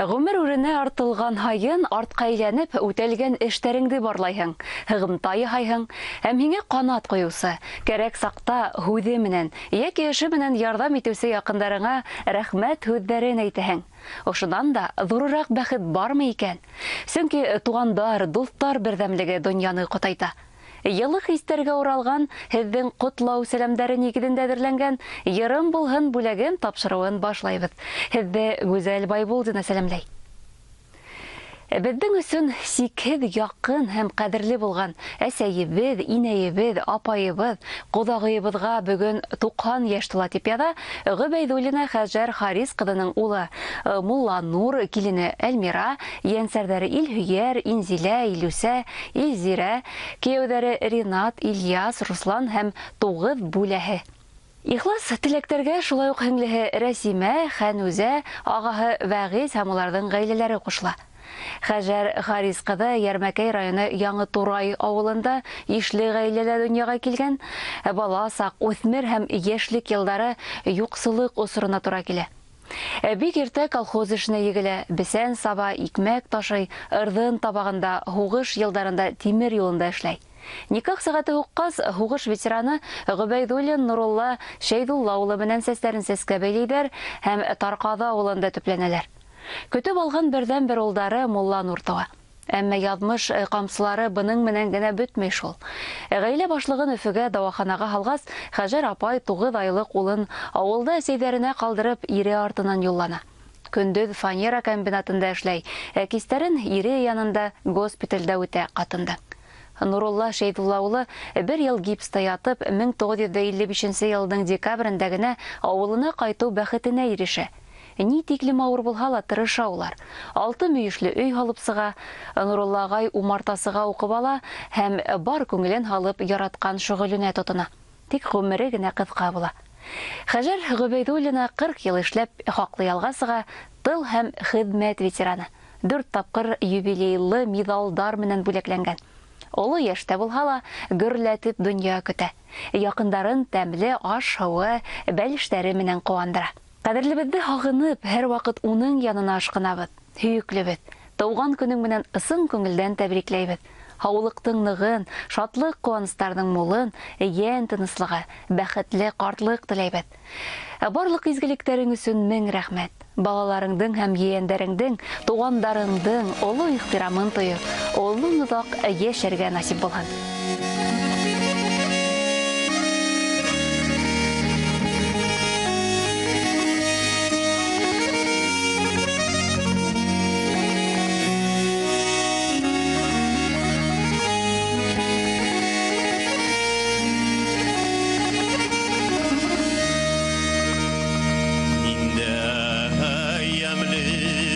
Ғүмер үренә артылған һайын артҡа әйләнеп үтәлгән эштәреңде барлайһың, һығымта яһайһың, һәм һиңә ҡанат ҡуйыусы, кәрәк саҡта һүҙе менән йәки эше менән ярҙам итеүсе яҡындарыңа рәхмәт һүҙҙәрен әйтәһең. Ошонан да ҙурыраҡ бәхет бармы икән? Сөнки туғандар, дуҫтар берҙәмлеге донъяны ҡотайта. Йылы хистәргә уралған һеҙҙең ҡотлау сәләмдәре нигеҙендә әҙерләнгән «Йырым булһын бүләгем» тапшырыуын башлайбыҙ. Һеҙҙе Гүзәл Байбулдина сәләмләй. Беҙҙең өсөн сикһеҙ яҡын һәм ҡәҙерле булған әсәйебеҙ, инәйебеҙ, апайыбыҙ, ҡоҙағыйыбыҙға бөгөн 90 йәш тула тип яҙа Ғөбәйҙуллина Хәжәр Харис ҡыҙының улы Мулланур, килене Әлмира, ейәнсәрҙәре Илһөйәр, Инзилә, Илүсә, Илзирә, кейәүҙәре Ринат, Ильяс, Руслан һәм 9 бүләһе. Ихлас теләктәргә шулай уҡ һеңлеһе Рәсимә, Хәнүзә, ағаһы Вәғиз һәм уларҙың ғаиләләре ҡушыла. Хәжәр Харис ҡыҙы Йәрмәкәй районы Яңы Турай ауылында ишле ғаиләлә донъяға килгән. Бала саҡ, үҫмер һәм йәшлек йылдары юҡсылыҡ осорона тура килә. Бик иртә колхоз эшенә егелә, бесән саба, икмәк ташый, ырҙын табағында, һуғыш йылдарында тимер юлында эшләй. Никах сәғәте һуҡҡас, һуғыш ветераны Ғөбәйҙуллин Нурулла Шәйҙулла улы менән сәстәрен сәскә бәйләйҙәр һәм Тарҡаҙы ауылында төпләнәләр. Көтөп алған берҙән-бер улдары Мулланур тыуа. Әммә яҙмыш ҡамсылары бының менән генә бөтмәй шул. Ғаилә башлығын Өфөгә дауаханаға һалғас, Хәжәр апай 9 айлыҡ улын ауылда әсәйҙәренә ҡалдырып, ире артынан юллана. Көндөҙ фанера комбинатында эшләй, ә кистәрен ире янында госпиталдә үтә ҡатынды. Нурулла Шәйҙулла улы бер йыл гипста ятып, 1955 йылдың декабрендә генә ауылына ҡайтыу бәхетенә ирешә. Ни тиклем ауыр булһа ла тырыша улар. 6 мөйөшлө өй һалып сыға, Нурулла ағай умартасыға уҡып ала һәм бар күңелен һалып яратҡан шөғөлөнә тотона. Тик ғүмере генә ҡыҫҡа була. Хәжәр Ғөбәйҙуллина 40 йыл эшләп хаҡлы ялға сыға, тыл һәм хеҙмәт ветераны. 4 тапҡыр юбилейлы миҙалдар менән бүләкләнгән. Оло йәштә булһа ла гөрләтеп донъя көтә. Яҡындарын тәмле аш-һыуы, бәлештәре менән ҡыуандыра. Ҡәҙерлебеҙҙе һағынып, һәр ваҡыт уның янына ашҡынабыҙ, һөйөклөбөҙ. Тыуған көнөң менән ысын күңелдән тәбрикләйбеҙ. Һаулыҡтың нығын, шатлыҡ ҡыуаныстарҙың мулын, йән тыныслығы, бәхетле ҡартлыҡ теләйбеҙ. Барлыҡ изгелектәрең өсөн мең рәхмәт. Балаларыңдың һәм ейәндәреңдең, туғандарыңдың оло ихтирамын тойоп, олоң оҙаҡ йәшәргә насип булһын.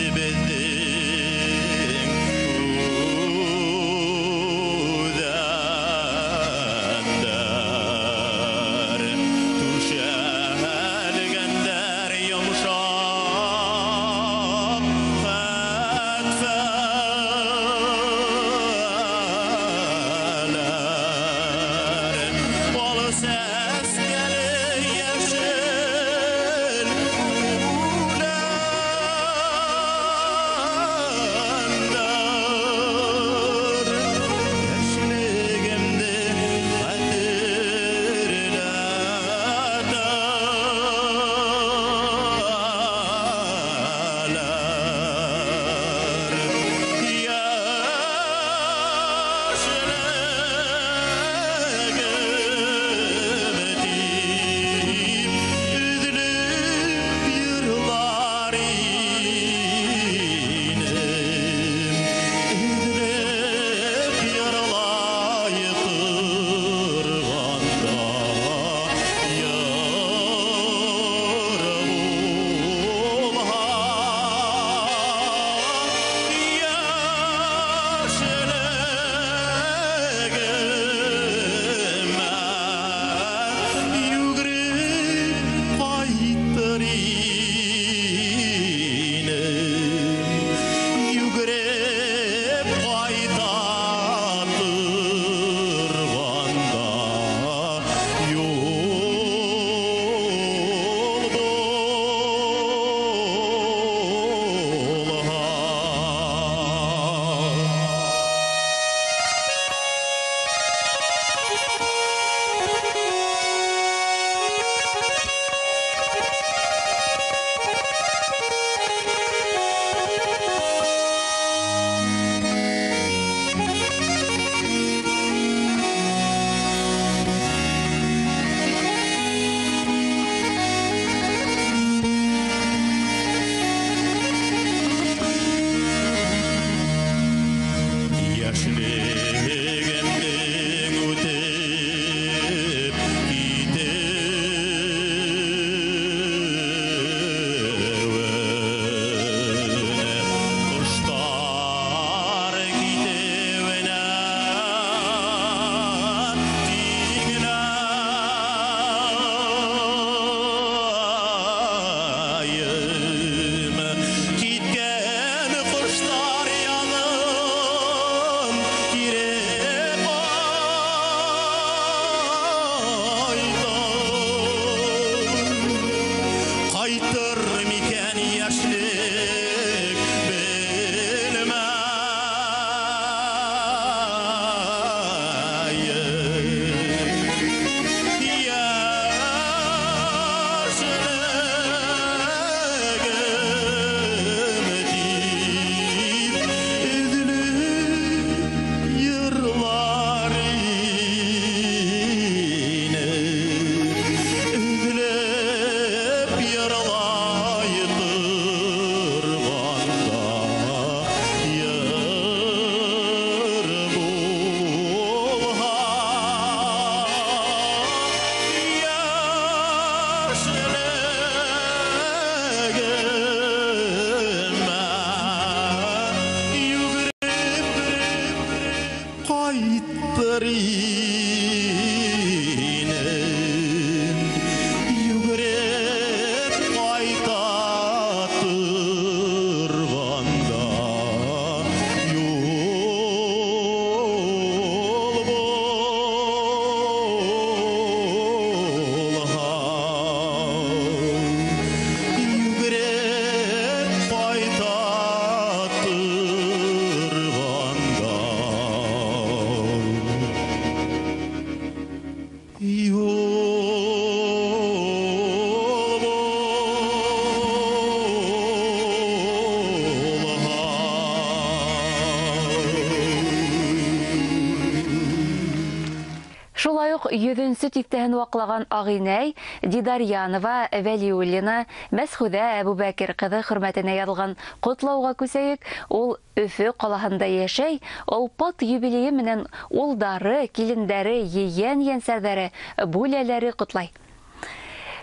Беҙҙең үҙәк. Минем йүгереп ҡайта торған да юл булһа, йүгереп ҡайта торған да юл булһа. Шулай уҡ 100-нсө тиҫтәһен ваҡлаған ағинәй Дидарьянова Вәлиуллина Мәсхүҙә Әбүбәкер ҡыҙы хөрмәтенә яҙылған ҡотлауға күсәйек. Ул Өфө ҡалаһында йәшәй, олпат юбилейы менән улдары, килендәре, ейән-йәнсәрҙәре, бүләләре ҡотлай.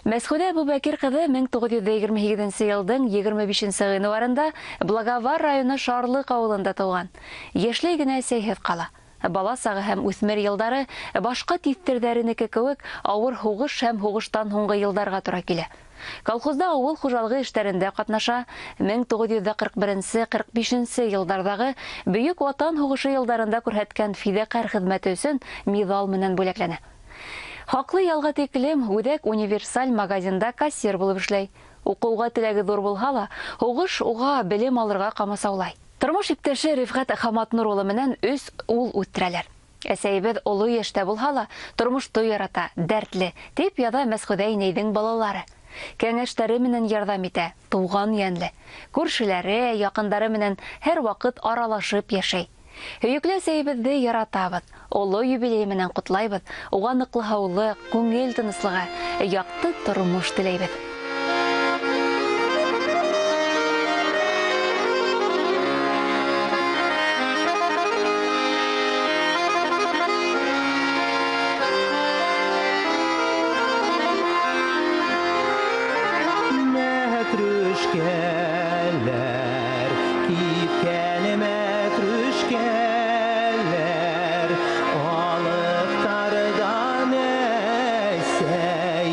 Мәсхүҙә Әбүбәкер ҡыҙы 1928 йылдың 25 ғинуарында Благовар районы Шарлыҡ ауылында тыуған. Йәшләй генә әсәйһеҙ ҡала. Бала сағы һәм үҫмер йылдары башҡа тиҫтерҙәренеке кеүек ауыр һуғыш һәм һуғыштан һуңғы йылдарға тура килә. Колхозда ауыл хужалығы эштәрендә ҡатнаша. 1941-45 йылдарҙағы Бөйөк Ватан һуғышы йылдарында күрһәткән фиҙаҡәр хеҙмәте өсөн миҙал менән бүләкләнә. Хаҡлы ялға тиклем үҙәк универсаль магазинда кассир булып эшләй. Уҡыуға теләге ҙур булһа ла, һуғыш уға белем алырға ҡамасаулай. Тормош иптәше Рифғәт Хаматнур улы менән 3 ул үҫтерәләр. Әсәйебеҙ оло йәштә булһа ла, тормошто ярата, дәртле, тип яҙа Мәсхүҙә инәйҙең балалары. Кәңәштәре менән ярҙам итә, тыуған йәнле. Күршеләре, яҡындары менән һәр ваҡыт аралашып йәшәй. Һөйөклө әсәйебеҙҙе яратабыҙ, оло юбилей менән ҡотлайбыҙ, уға ныҡлы һаулыҡ, күңел тыныслығы, яҡты тормош теләйбеҙ. Мәтрүшкәләр, кипкән мәтрүшкәләр, алыҫтарҙан әсәй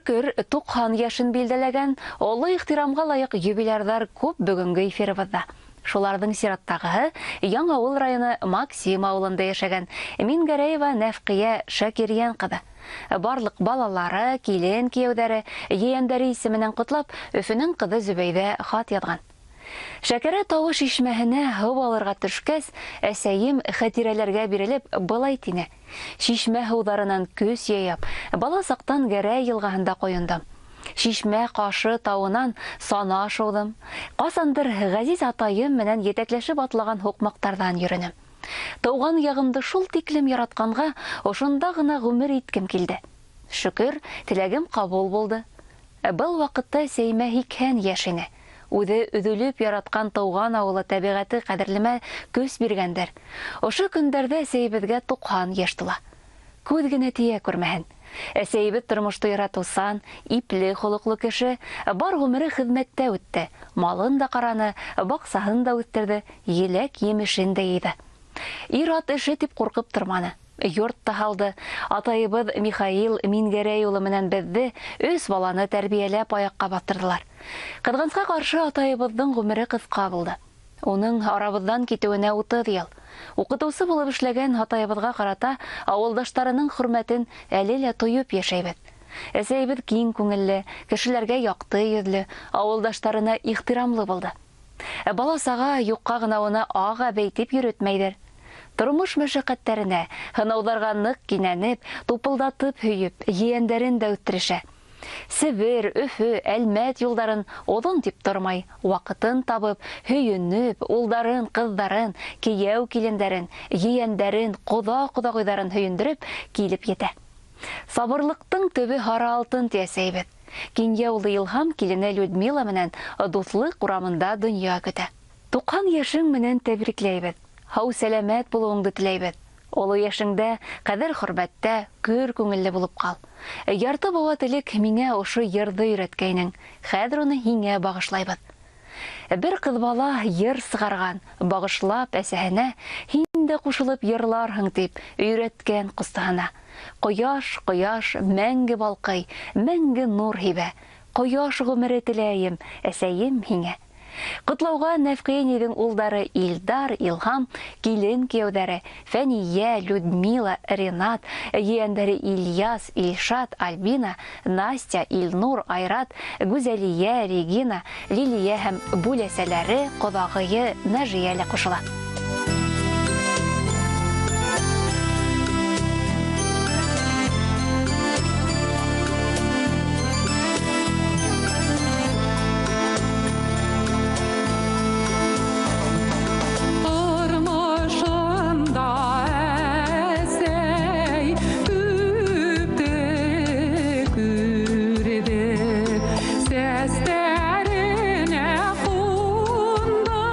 Шөкөр, 90 йәшен билдәләгән оло ихтирамға лайыҡ юбилярҙар күп бөгөнгө эфирыбыҙҙа. Шуларҙың сираттағыһы Яңауыл районы Максим ауылында йәшәгән Мингәрәева Нәфҡиә Шакирйән ҡыҙы. Барлыҡ балалары, килен кейәүҙәре, ейәндәре исеменән ҡотлап, Өфөнөң ҡыҙы Зөбәйҙә хат яҙған. Шәкәрә тауы шишмәһенә һыу алырға төшкәс, әсәйем хәтирәләргә бирелеп былай тине: "Шишмә һыуҙарынан көс йыйып, бала саҡтан Гәрәй йылғаһында ҡойондом. Шишмә ҡашы тауынан сана шыуҙым. Ҡасандыр ғәзиз атайым менән етәкләшеп атлаған һуҡмаҡтарҙан йөрөнөм. Тыуған яғымды шул тиклем яратҡанға, ошонда ғына ғүмер иткем килде. Шөкөр, теләгем ҡабул булды." Был ваҡытта әсәйемә 80 йәш ине. Үҙе өҙөлөп яратҡан тыуған ауылы тәбиғәте ҡәҙерлемә көс биргәндер. Ошо көндәрҙә әсәйебеҙгә 90 йәш тула. Күҙ генә тейә күрмәһен. Әсәйебеҙ тормошто яратыусан, ипле холоҡло кеше, бар ғүмере хеҙмәттә үтте. Малын да ҡараны, баҡсаһын да үҫтерҙе, еләк-емешен дә йыйҙы. Ир-ат эше тип ҡурҡып торманы. Йорт та һалды. Атайыбыҙ Михаил Мингәрәй улы менән беҙҙе, 3 баланы тәрбиәләп аяҡҡа баҫтырҙылар. Ҡыҙғанысҡа ҡаршы, атайыбыҙҙың ғүмере ҡыҫҡа булды. Уның арабыҙҙан китеүенә 30 йыл. Уҡытыусы булып эшләгән атайыбыҙға ҡарата ауылдаштарының хөрмәтен әле лә тойоп йәшәйбеҙ. Әсәйебеҙ киң күңелле, кешеләргә яҡты йөҙлө, ауылдаштарына ихтирамлы булды. Бала саға юҡҡа ғына уны ағ әбей тип йөрөтмәйҙәр. Тормош мәшәҡәттәренә, һынауҙарға ныҡ кинәнеп, тупылдатып һөйөп, ейәндәрен дә үҫтерешә. Себер, Өфө, Әлмәт юлдарын оҙон тип тормай, ваҡытын табып, һөйөнөп, улдарын, ҡыҙҙарын, кейәү килендәрен, ейәндәрен, ҡоҙа-ҡоҙағыйҙарын һөйөндөрөп килеп етә. Сабырлыҡтың төбө һары алтын, ти әсәйебеҙ. Кинйә улы Илһам килене Людмила менән Дуҫлыҡ урамында донъя көтә. 90 йәшең менән тәбрикләйбеҙ. Һау-сәләмәт булыуыңды теләйбеҙ. Оло йәшеңдә ҡәҙер-хөрмәттә көр күңелле булып ҡал. Ярты быуат элек миңә ошо йырҙы өйрәткәйнең. Хәҙер уны һиңә бағышлайбыҙ. Бер ҡыҙ бала йыр сығарған, бағышлап әсәһенә, һин дә ҡушылып йырларһың тип өйрәткән ҡустыһына. Ҡояш, ҡояш, мәңге балҡый, мәңге нур һибә. Ҡояш ғүмере теләйем, әсәйем һиңә. Ҡотлауға Нәфҡиә улдары Илдар, Илһам, килен кейәүҙәре Фәниә, Людмила, Ренат, ейәндәре Ильяс, Илшат, Альбина, Настя, Илнур, Айрат, Гүзәлиә, Регина, Лилиә һәм бүләсәләре ҡоҙағыйы Нәжиә лә ҡушыла. Сәстәренә ҡунды.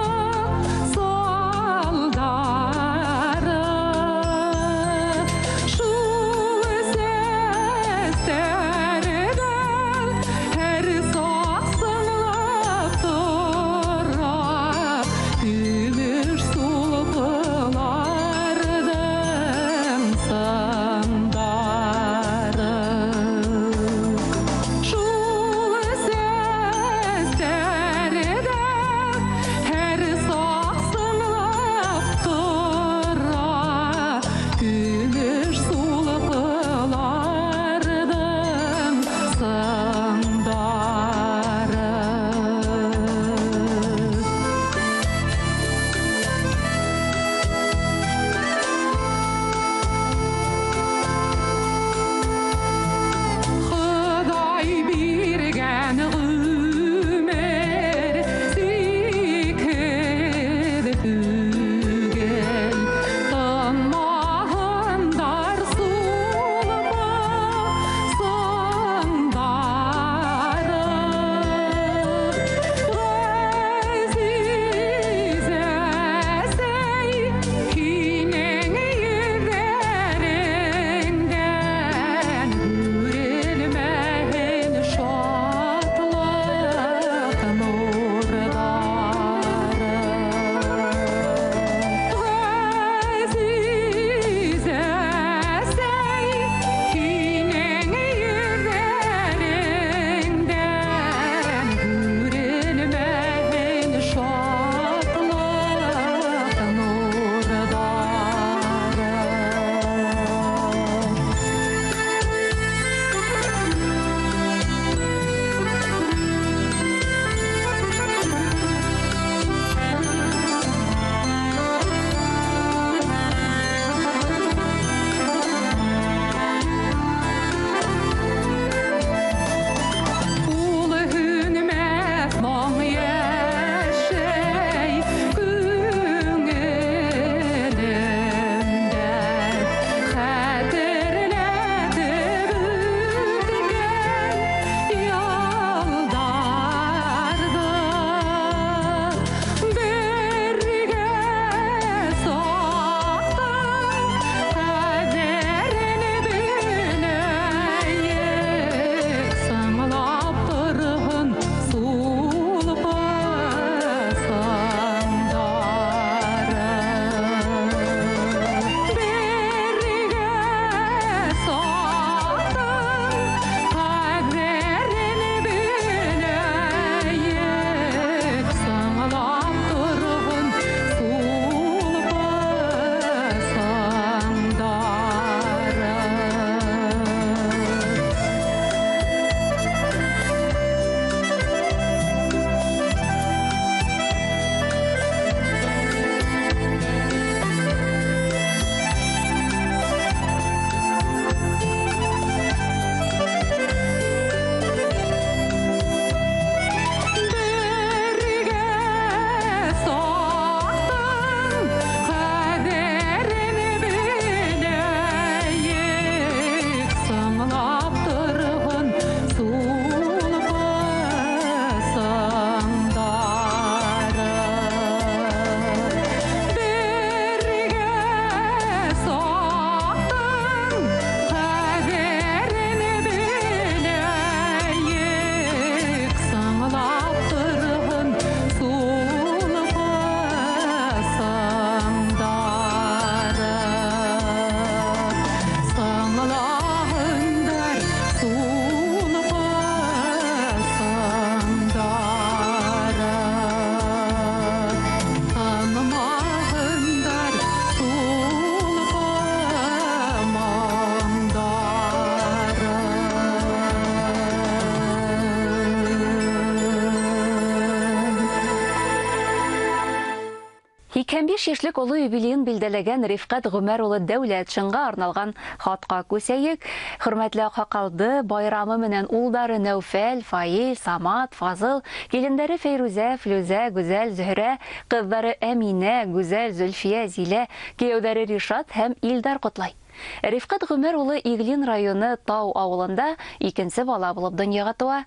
85 йәшлек оло юбилейын билдәләгән Рифҡәт Ғүмәр улы Дәүләтшинға арналған хатҡа күсәйек. Хөрмәтле аҡһаҡалды байрамы менән улдары Нәүфәл, Фаил, Самат, Фазыл, килендәре Фәйрүзә, Флүзә, Гүзәл, Зөһрә, ҡыҙҙары Әминә, Гүзәл, Зөлфиә, Зилә, кейәүҙәре Ришат һәм Илдар ҡотлай. Рифҡәт Ғүмәр улы Иглин районы Тау ауылында икенсе бала булып донъяға тыуа,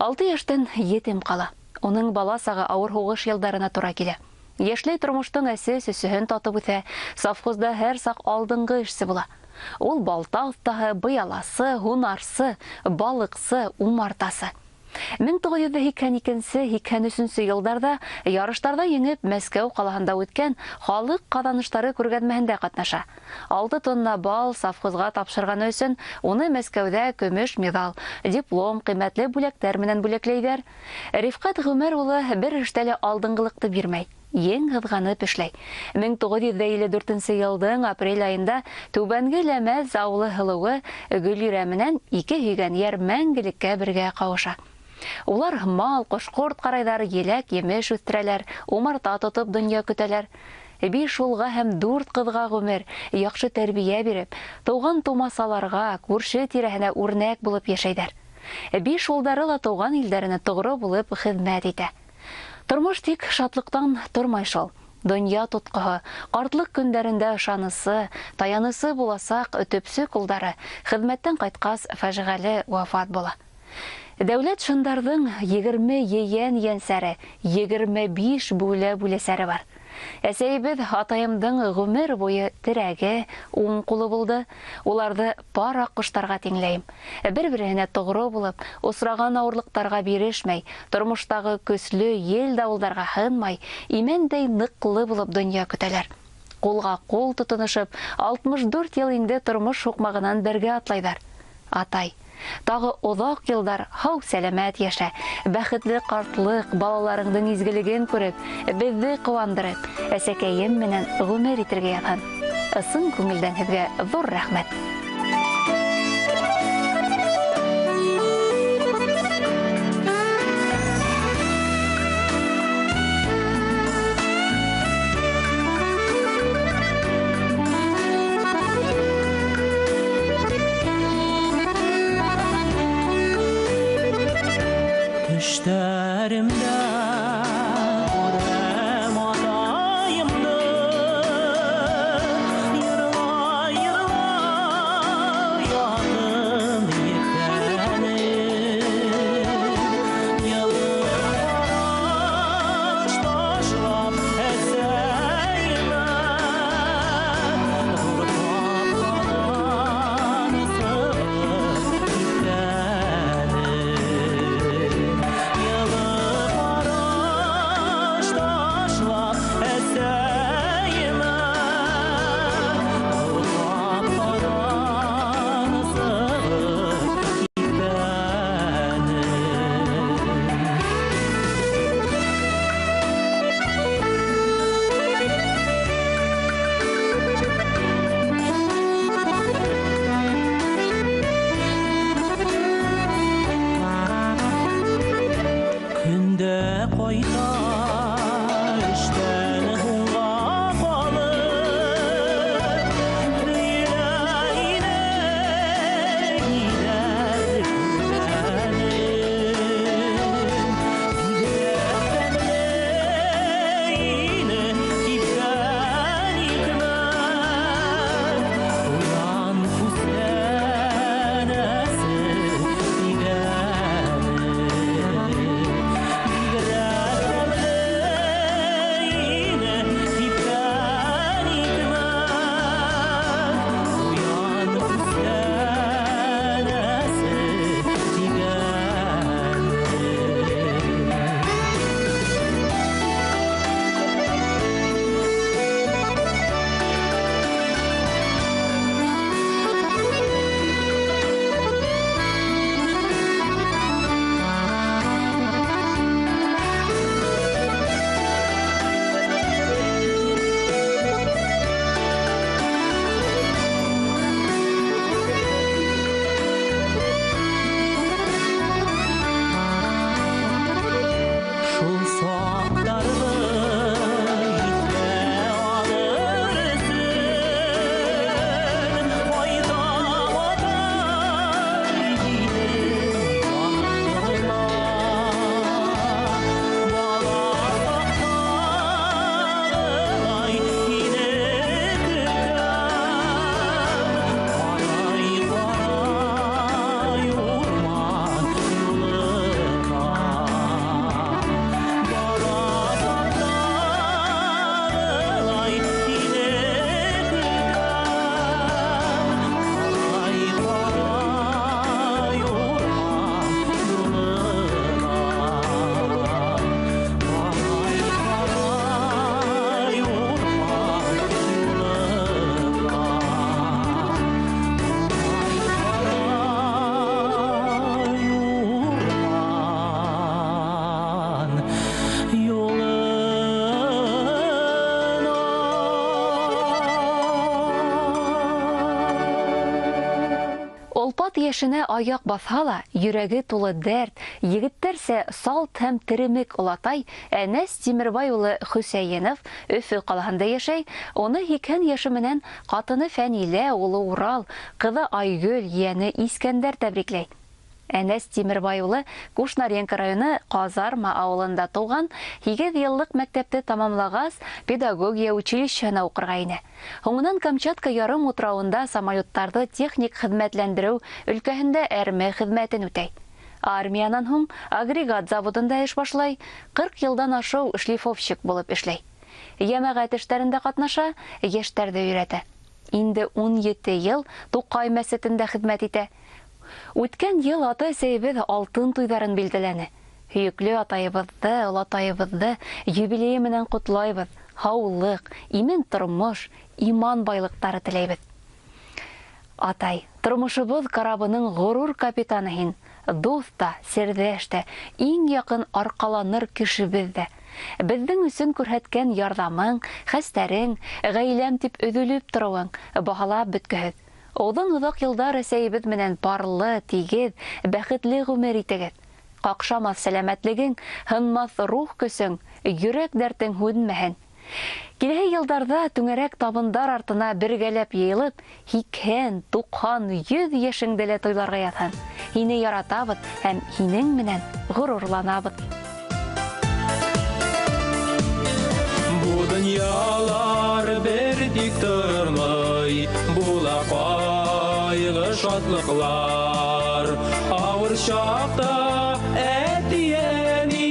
6 йәштән етим ҡала. Уның бала сағы ауыр һуғыш йылдарына тура килә. Йәшләй тормоштоң әсе-сөсөһөн татып үҫә, совхозда һәр саҡ алдынғы эшсе була. Ул балта оҫтаһы, быяласы, һунарсы, балыҡсы, умартасы. 1982-83 йылдарҙа ярыштарҙа еңеп Мәскәү ҡалаһында үткән халыҡ ҡаҙаныштары күргәҙмәһендә ҡатнаша. 6 тонна бал совхозға тапшырғаны өсөн уны Мәскәүҙә көмөш миҙал, диплом, ҡиммәтле бүләктәр менән бүләкләйҙәр. Рифҡәт Ғүмәр улы бер эштә лә алдынғылыҡты бирмәй, ең һыҙғанып эшләй. 1954 йылдың апрель айында Түбәнге Ләмәз ауылы һылыуы Гөлирә менән ике һөйгән йәр мәңгелеккә бергә ҡауыша. Улар мал, ҡош-ҡорт ҡарайҙар, еләк, емеш үҫтерәләр, умарта тотоп донъя көтәләр. 5 улға һәм 4 ҡыҙға ғүмер, яҡшы тәрбиә биреп, тыуған тумасаларға, күрше тирәһенә үрнәк булып йәшәйҙәр. 5 улдары ла тыуған илдәренә тоғро булып хеҙмәт итә. Тормош тик шатлыҡтан тормай шул. Донъя тотҡоһо, ҡартлыҡ көндәрендә ышанысы, таянысы буласаҡ төпсөк улдары хеҙмәттән ҡайтҡас фажиғәле вафат була. Дәүләтшиндарҙың 20 ейән йәнсәре, 25 бүлә бүләсәре бар. Әсәйебеҙ атайымдың ғүмер буйы терәге, уң ҡулы булды. Уларҙы пар аҡҡоштарға тиңләйем. Бер-береһенә тоғро булып, осраған ауырлыҡтарға бирешмәй, тормоштағы көслө ел-дауылдарға һынмай, имәндәй ныҡлы булып донъя көтәләр. Ҡулға ҡул тотоношоп, 64 йыл инде тормош һуҡмағынан бергә атлайҙар. Атай, тағы оҙаҡ йылдар һау сәләмәт йәшә, бәхетле ҡартлыҡ, балаларыңдың изгелеген күреп, беҙҙе ҡыуандырып, әсәкәйем менән ғүмер итергә яҙһын. Ысын күңелдән һеҙгә ҙур рәхмәт. Төштәремдә күрәм атайымды, йырлай-йырлай ятым еткәнен. Йылы ҡараш ташлап әсәйемә, ҙур ҡапҡанан сығып киткәнен. Бигерәк Олат йәшенә аяҡ баҫһа ла, йөрәге тулы дәрт, егеттәрсә салт һәм теремек олатай Әнәс Тимербай улы Хөсәйенов Өфө ҡалаһында йәшәй. Уны 80 йәше менән ҡатыны Фәнилә, улы Урал, ҡыҙы Айгөл, ейәне Искәндәр тәбрикләй. Әнәс Тимербай улы Кушнаренко районы Ҡазарма ауылында тыуған, 8 йыллыҡ мәктәпте тамамлағас, педагогия училищеһына уҡырға инә. Һуңынан Камчатка ярым утрауында самолеттарҙы техник хеҙмәтләндереү өлкәһендә әрме хеҙмәтен үтәй. Армиянан һуң агрегат заводында эш башлай, 40 йылдан ашыу шлифовщик булып эшләй. Йәмәғәт эштәрендә ҡатнаша, йәштәрҙе өйрәтә. Инде 17 йыл Туҡай мәсетендә хеҙмәт итә. Үткән йыл ата-әсәйебеҙ алтын туйҙарын билдәләне. Һөйөклө атайыбыҙҙы, олатайыбыҙҙы юбилейы менән ҡотлайбыҙ. Һаулыҡ, имен тормош, иман байлыҡтары теләйбеҙ. Атай, тормошобоҙ карабының ғорур капитаны һин. Дуҫ та, серҙәш тә, иң яҡын арҡаланыр кешебеҙ ҙә. Беҙҙең өсөн күрһәткән ярҙамың, хәстәрең, ғаиләм тип өҙөлөп тороуың баһалап бөткөһөҙ. Оҙон-оҙаҡ йылдар әсәйебеҙ менән парлы, тигеҙ, бәхетле ғүмер итегеҙ. Ҡаҡшамаҫ сәләмәтлегең, һынмаҫ рух көсөң, йөрәк дәртең һүнмәһен. Киләһе йылдарҙа түңәрәк табындар артына бергәләп йыйылып, 80, 90, 100 йәшеңде лә туйларға яҙһын. Һине яратабыҙ һәм һинең менән ғорурланабыҙ. Бу донъялар бер тик тормай, була ҡайғы шатлыҡлар. Ауыр чаҡта әти-әни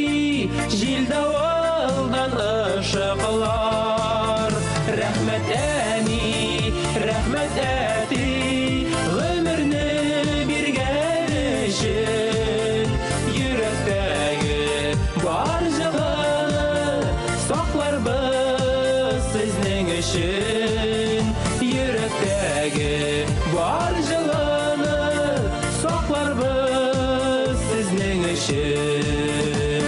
җил-давылдан ышыҡлар. Рәхмәт әни, рәхмәт әти, ғүмерне биргән өчен. Йөрәктәге бар җылыны саҡларбыҙ сезнең өчен. Йөрәктәге бар җылыны саҡларбыҙ сезнең өчен.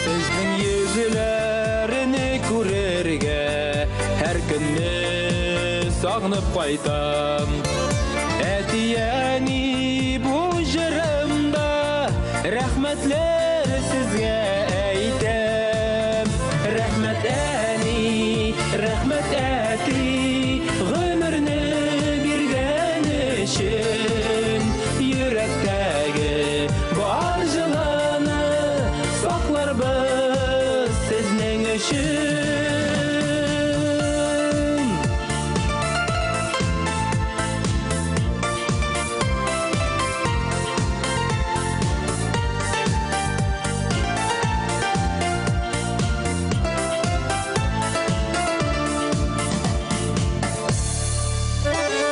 Сезнең йөзләрне күрергә һәр көнне сағынып ҡайтам. Әти-әни, бу җырымда рәхмәтләр сезгә әйтәм. Рәхмәт әни, рәхмәт әти, ғүмерне биргән өчен. Йөрәктәге бар җылыны саҡларбыҙ сезнең өчен.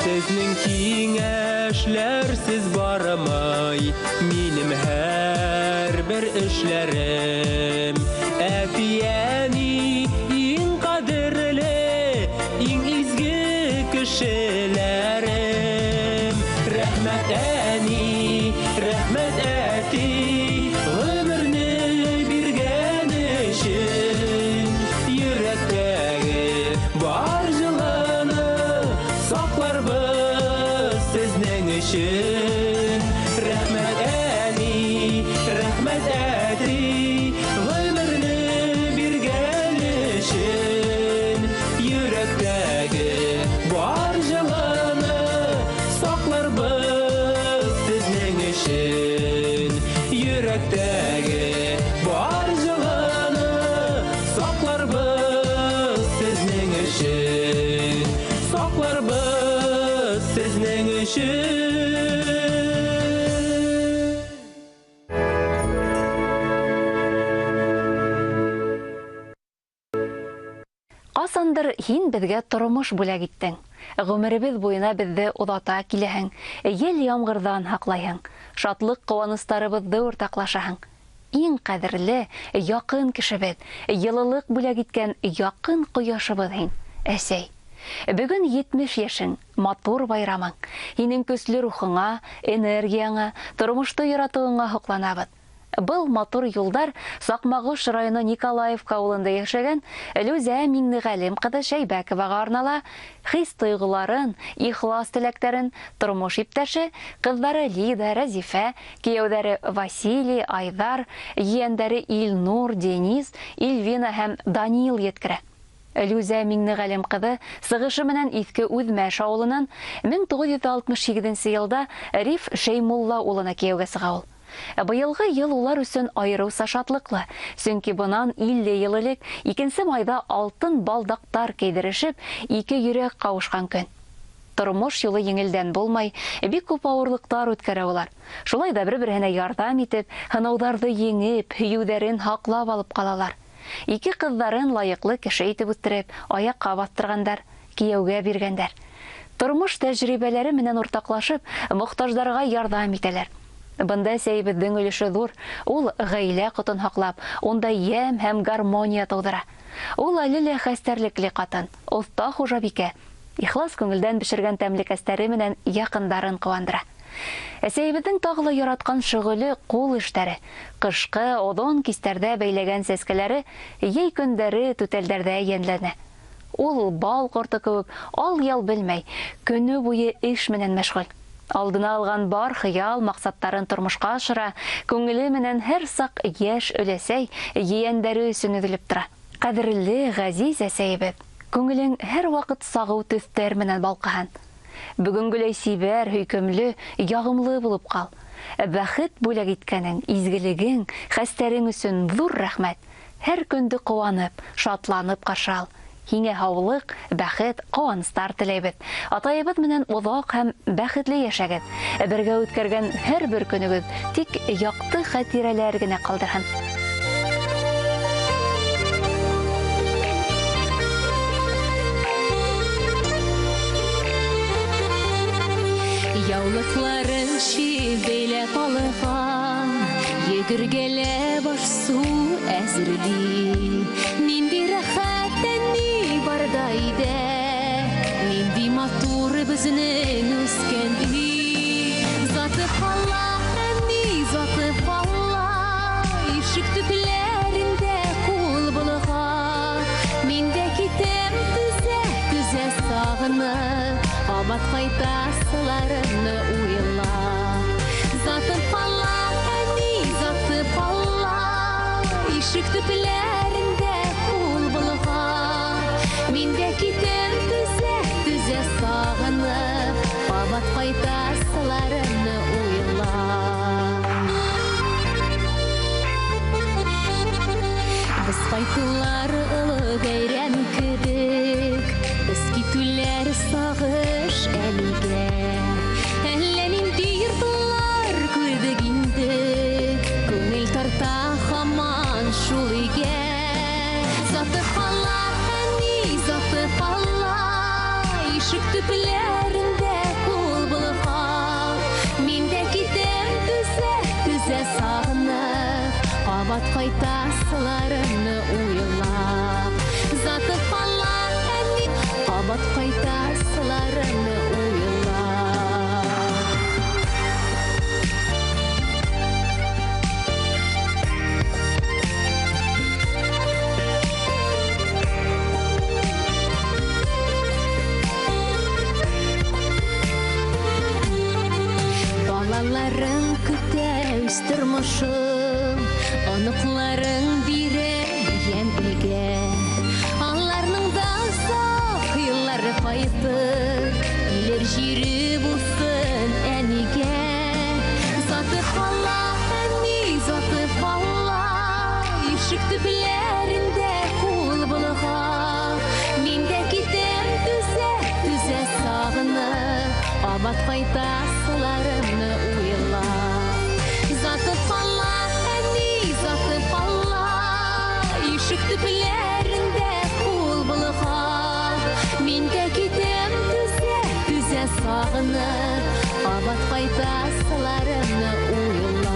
Сезнең киңәшләрсез бармай минем һәрбер эшләрем. Әти-әни иң ҡәҙерле, иң изге кешеләрем. Рәхмәт әни, рәхмәт әти, ғүмерне биргән өчен. Йөрәктәге бар җылыны саҡларбыҙ сезнең өчен. Рәхмәт әни, рәхмәт әти, ғүмерне биргән өчен. Йөрәктәге бар җылыны саҡларбыҙ сезнең өчен. Йөрәктәге бар җылыны саҡларбыҙ сезнең өчен. Саҡларбыҙ сезнең өчен. Ҡасандыр һин беҙгә тормош бүләк иттең. Ғүмеребеҙ буйына беҙҙе оҙата киләһең, ел ямғырҙан һаҡлайһың, шатлыҡ ҡыуаныстарыбыҙҙы уртаҡлашаһың. Иң ҡәҙерле, яҡын кешебеҙ, йылылыҡ бүләк иткән яҡын ҡояшыбыҙ һин, әсәй. Бөгөн 70 йәшең, матур байрамың. Һинең көслө рухыңа, энергияңа, тормошто яратыуыңа һоҡланабыҙ. Был матур юлдар Саҡмағош районы Николаевка ауылында йәшәгән Лүзә Миңнеғәлем ҡыҙы Шәйбәковаға арнала. Хис-тойғоларын, ихлас теләктәрен тормош иптәше, ҡыҙҙары Лида, Рәзифә, кейәүҙәре Василий, Айҙар, ейәндәре Илнур, Денис, Ильвина һәм Даниил еткерә. Лүзә Миңнеғәлем ҡыҙы сығышы менән Иҫке Үҙмәш ауылынан 1968 йылда Риф Шәймулла улына кейәүгә сыға ул. Быйылғы йыл улар өсөн айырыуса шатлыҡлы, сөнки бынан 50 йыл элек 2 майҙа алтын балдаҡтар кейҙерешеп, ике йөрәк ҡауышҡан көн. Тормош юлы еңелдән булмай, бик күп ауырлыҡтар үткәрә улар. Шулай ҙа бер-береһенә ярҙам итеп, һынауҙарҙы еңеп, һөйөүҙәрен һаҡлап алып ҡалалар. Ике ҡыҙҙарын лайыҡлы кеше итеп үҫтереп, аяҡҡа баҫтырғандар, кейәүгә биргәндәр. Тормош тәжрибәләре менән уртаҡлашып, мохтаждарға ярҙам итәләр. Бында әсәйебеҙҙең өлөшө ҙур. Ул ғаилә ҡотон һаҡлап, унда йәм һәм гармония тыуҙыра. Ул әле лә хәстәрлекле ҡатын, оҫта хужабикә. Ихлас күңелдән бешергән тәмлекәстәре менән яҡындарын ҡыуандыра. Әсәйебеҙҙең тағы ла яратҡан шөғөлө ҡул эштәре. Ҡышҡы оҙон кистәрҙә бәйләгән сәскәләре йәй көндәре түтәлдәрҙә йәнләнә. Ул бал ҡорто кеүек ал-ял белмәй, көнө буйы эш менән мәшғүл. Алдына алған бар хыял маҡсаттарын тормошҡа ашыра, күңеле менән һәр саҡ йәш өләсәй ейәндәре өсөн өҙөлөп тора. Ҡәҙерле ғәзиз әсәйебеҙ, күңелең һәр ваҡыт сағыу төҫтәр менән балҡыһын. Бөгөнгөләй сибәр, һөйкөмлө, яғымлы булып ҡал. Бәхет бүләк иткәнең, изгелегең, хәстәрең өсөн ҙур рәхмәт. Һәр көндө ҡыуанып, шатланып ҡаршы ал. Һиңә һаулыҡ, бәхет, ҡыуаныстар теләйбеҙ. Атайыбыҙ менән оҙаҡ һәм бәхетле йәшәгеҙ. Бергә үткәргән һәр бер көнөгөҙ тик яҡты хәтирәләр генә ҡалдырһын. Яулыҡларын шибәйләп алған, йүгергеләп аш-су әҙерли. Ниндәй рәхәт әни барҙа өйҙә, ниндәй матур беҙҙең үҫкән өй. Заты ҡала, әни, заты ҡала, ишек төпләрендә ҡул болға. Мин дә китәм төҙә-төҙә сағынып, ҡабат ҡайтасыларымны уйлап. Затым ҡала, әни, заты ҡала, ишек төпләрендә ҡул болға. Мин дә китәм төҙә-төҙә сағынып, ҡабат ҡайтасыларымны уйлап. Беҙ ҡайтыулар оло бәйрәм кеүек, беҙ китеүләр сағыш әлегә. Әллә ниндәй йортлар күрҙек инде, күңел тарта һаман шул өйгә. Заты ҡала, әни, заты ҡала, ишек төпләрендә ҡул болға. Мин дә китәм төҙә-төҙә сағынып, ҡабат ҡайтасыларымны уйлап. Заты ҡала, әни, ҡабат ҡайтасыларымны уйлап. Балаларың көтә үҙ тормошон, оноҡларың бирә йәм өйгә. Аларның да оҙаҡ йыллары ҡайтыр, килер җире булсын әнигә. Заты ҡала, әни, заты ҡала, ишек төпләрендә ҡул болға. Мин дә китәм төҙә-төҙә сағынып, ҡабат ҡайтасыларымны уйлап. Заты ҡала, әни, заты ҡала, ишек төпләрендә ҡул болға. Мин дә китәм төҙә-төҙә сағынып, ҡабат ҡайтасыларымны уйлап.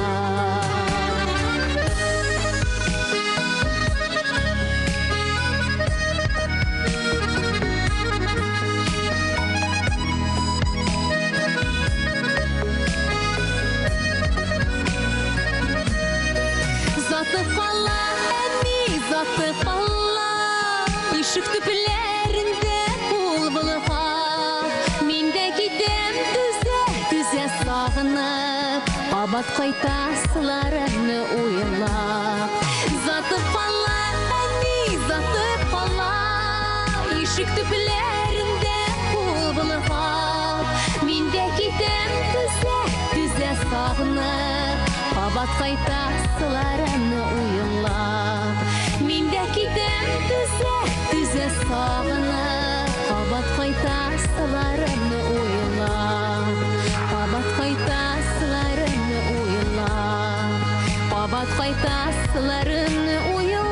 Ишек төпләрендә кул болгап, мин дә китәм түзә-түзә сагынып, кабат кайтасыларымны уйлап. Затып кала, әни, затып кала, ишек төпләрендә кул болгап, мин дә китәм түзә-түзә сагынып, кабат кайтасыларымны уйлап. Мин дә китәм түзә-түзә сагынып, кабат кайтасыларымны уйлап. Кабат кайтасыларымны уйлап, кабат кайтасыларымны уйлап.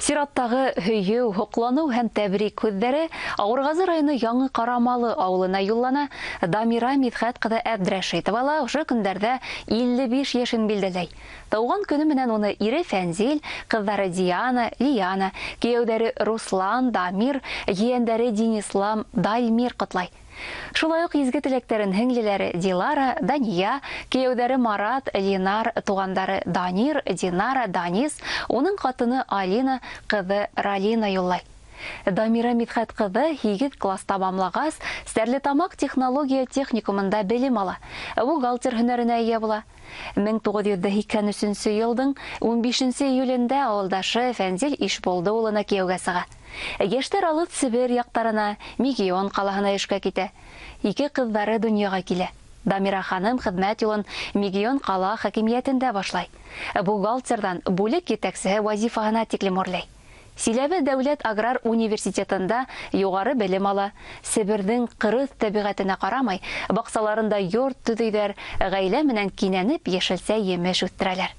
Сираттағы һөйөү, һоҡланыу һәм тәбрик һүҙҙәре Ауырғазы районы Яңы Ҡарамалы ауылына юллана. Дамира Мидхәт ҡыҙы Әбдрәшитова ла ошо көндәрҙә 55 йәшен билдәләй. Тыуған көнө менән уны ире Фәнзил, ҡыҙҙары Диана, Лиана, кейәүҙәре Руслан, Дамир, ейәндәре Динислам, Дальмир ҡотлай. Шулай уҡ изге теләктәрен һеңлеләре Дилара, Дания, кейәүҙәре Марат, Ленар, туғандары Данир, Динара, Данис, уның ҡатыны Алина, ҡыҙы Ралина юллай. Дамира Мидхәт ҡыҙы 8 класс тамамлағас, Стәрлетамаҡ технология техникумында белем ала. Бухгалтер һөнәренә эйә була. 1983 йылдың 15 июлендә ауылдашы Фәнзил Ишбулды улына кейәүгә сыға. Йәштәр алып Себер яҡтарына, Мегион ҡалаһына эшкә китә. Ике ҡыҙҙары донъяға килә. Дамира ханым хеҙмәт юлын Мегион ҡала хакимиәтендә башлай. Бухгалтерҙан бүлек етәксеһе вазифаһына тиклем үрләй. Силәбе дәүләт аграр университетында юғары белем ала. Себерҙең ҡырыҫ тәбиғәтенә ҡарамай, баҡсаларында йорт төҙөйҙәр, ғаилә менән кинәнеп йәшелсә емеш үҫтерәләр.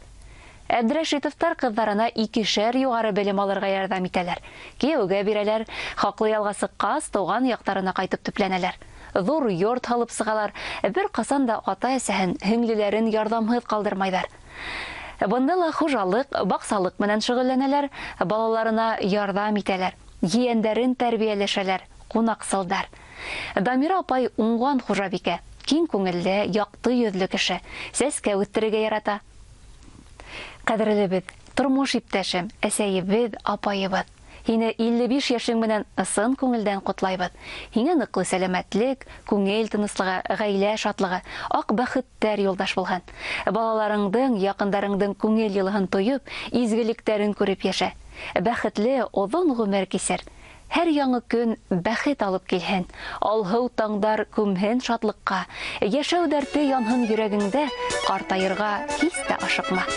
Әбдрәшитовтар ҡыҙҙарына икешәр юғары белем алырға ярҙам итәләр. Кейәүгә бирәләр, хаҡлы ялға сыҡҡас, тыуған яҡтарына ҡайтып төпләнәләр. Ҙур йорт һалып сығалар, бер ҡасан да ата-әсәһен, һеңлеләрен ярҙамһыҙ ҡалдырмайҙар. Бында ла хужалыҡ, баҡсалыҡ менән шөғөлләнәләр, балаларына ярҙам итәләр, ейәндәрен тәрбиәләшәләр, ҡунаҡсылдар. Дамира апай уңған хужабикә, киң күңелле, яҡты йөҙлө кеше, сәскә үҫтерергә ярата. Ҡәҙерлебеҙ, тормош иптәшем, әсәйебеҙ, апайыбыҙ. Һине 55 йәшең менән ысын күңелдән ҡотлайбыҙ. Һиңә ныҡлы сәләмәтлек, күңел тыныслығы, ғаилә шатлығы, аҡ бәхеттәр юлдаш булһын. Балаларыңдың, яҡындарыңдың күңел йылыһын тойоп, изгелектәрен күреп йәшә. Бәхетле оҙон ғүмер кисер. Һәр яңы көн бәхет алып килһен. Алһыу таңдар күмһен шатлыҡҡа. Йәшәү дәрте янһын йөрәгеңдә, ҡартайырға һис тә ашыҡма.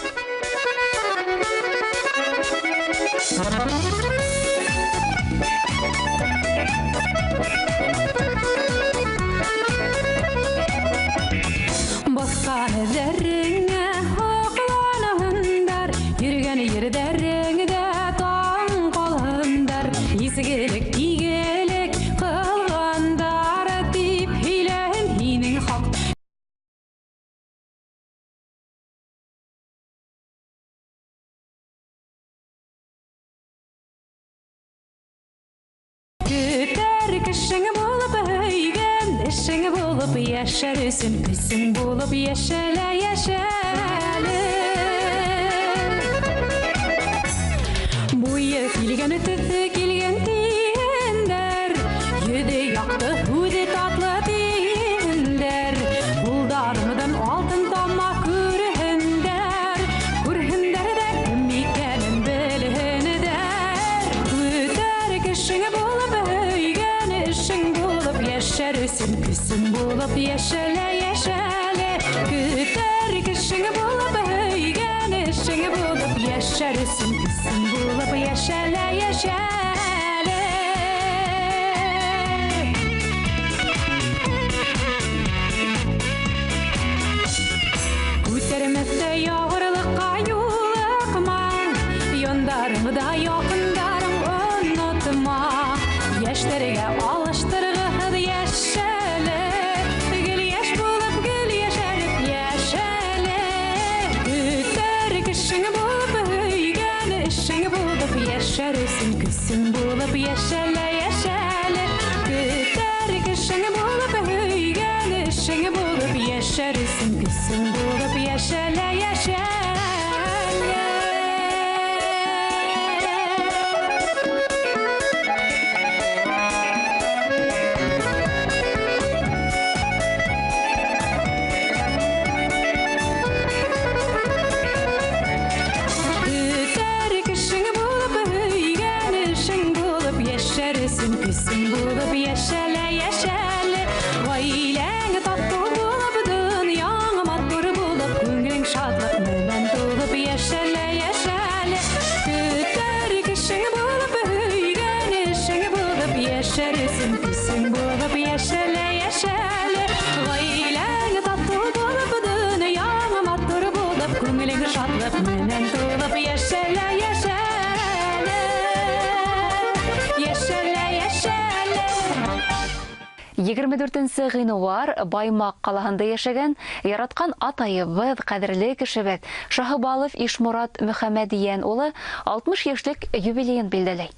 Баҫҡан эҙҙәреңә һоҡланһындар, йөрөгән ерҙәреңдә таң ҡалһындар. Изгелек, игелек ҡылғандар тип һөйләһен һинең хаҡ. Көтәр кешең булып һөйгән, эшең булып йәшәр өсөн көсөң булып йәшәлә, йәшәле. Буйы килгән, төҫө килгән тиһендәр, йөҙө яҡты, һүҙе татлы тиһендәр. Ҡулдарыңдан алтын тама күрһендәр, күрһендәр ҙә кем икәнен белһендәр. Көтәр кешең булып һөйгән, эшең булып йәшәр өсөн көсөң булып йәшәлә, йәшәле. Көтәр кешең булып һөйгән, эшең булып йәшәр өсөн көсөң булып йәшәлә, йәшәле. Күтәрмәҫтә яғырлыҡҡа юлыҡма, яндарыңда яҡындарың онотма. Йәштәргә алыштырғыһыҙ йәшәле, гел йәш булып, гел йәшәреп йәшәле. Көтәр кешең булып һөйгән, эшең булып йәшәр өсөн көсөң булып йәшәлә, йәшәле. Көтәр кешең булып һөйгән, Күңелең шатлыҡ менән тулып, йәшәлә, йәшәлә, йәшәлә, йәшәлә. 24 ғинуар Баймаҡ ҡалаһында йәшәгән яратҡан атайыбыҙ, ҡәҙерле кешебеҙ Шаһыбалов Ишморат Мөхәммәдйән улы 60 йәшлек юбилейын билдәләй.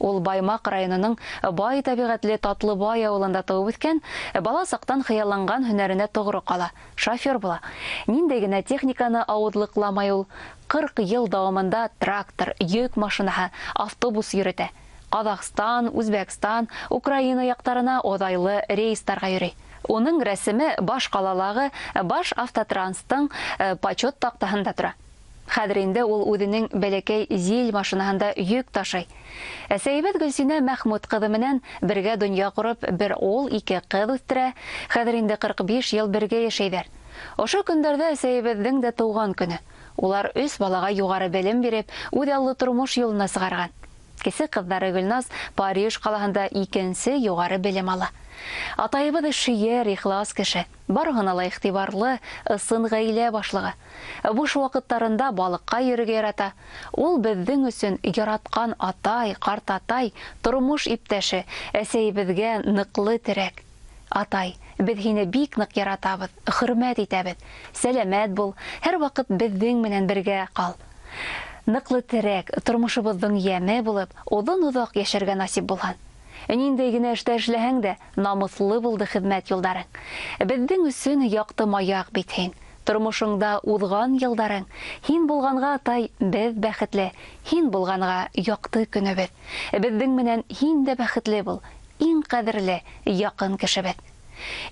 Ул Баймаҡ районының бай тәбиғәтле Татлыбай ауылында тыуып үҫкән, бала саҡтан хыялланған һөнәренә тоғро ҡала, шофер була. Ниндәй генә техниканы ауыҙлыҡламай ул, 40 йыл дауамында трактор, йөк машинаһы, автобус йөрөтә. Ҡаҙағстан, Үзбәкстан, Украина яҡтарына оҙайлы рейстарға йөрөй. Уның рәсеме баш ҡалалағы баш автотранстың почет таҡтаһында тора. Хәҙер инде ул үҙенең бәләкәй ЗИЛ машинаһында йөк ташый. Әсәйебеҙ Гөлсинә Мәхмүт ҡыҙы менән бергә донъя ҡороп, бер ул, ике ҡыҙ үҫтерә. Хәҙер инде 45 йыл бергә йәшәйҙәр. Ошо көндәрҙә әсәйебеҙҙең дә тыуған көнө. Улар 3 балаға юғары белем биреп, үҙ аллы тормош юлына сығарған. Кесе ҡыҙҙары Гөлназ Париж ҡалаһында икенсе юғары белем ала. Атайыбыҙ эшһөйәр, ихлас кеше, барыһына ла иғтибарлы, ысын ғаилә башлығы. Буш ваҡыттарында балыҡҡа йөрөргә ярата. Ул беҙҙең өсөн яратҡан атай, ҡартатай, тормош иптәше, әсәйебеҙгә ныҡлы терәк. Атай, беҙ һине бик ныҡ яратабыҙ, хөрмәт итәбеҙ. Сәләмәт бул, һәр ваҡыт беҙҙең менән бергә ҡал. Ныҡлы терәк, тормошобоҙҙоң йәме булып, оҙон-оҙаҡ йәшәргә насип булһын. Ниндәй генә эштә эшләһәң дә, намыҫлы булды хеҙмәт юлдарың. Беҙҙең өсөн яҡты маяҡ бит һин. Тормошоңда уҙған йылдарың. Һин булғанға, атай, беҙ бәхетле. Һин булғанға яҡты көнөбөҙ. Беҙҙең менән һин дә бәхетле бул. Иң ҡәҙерле, яҡын кешебеҙ.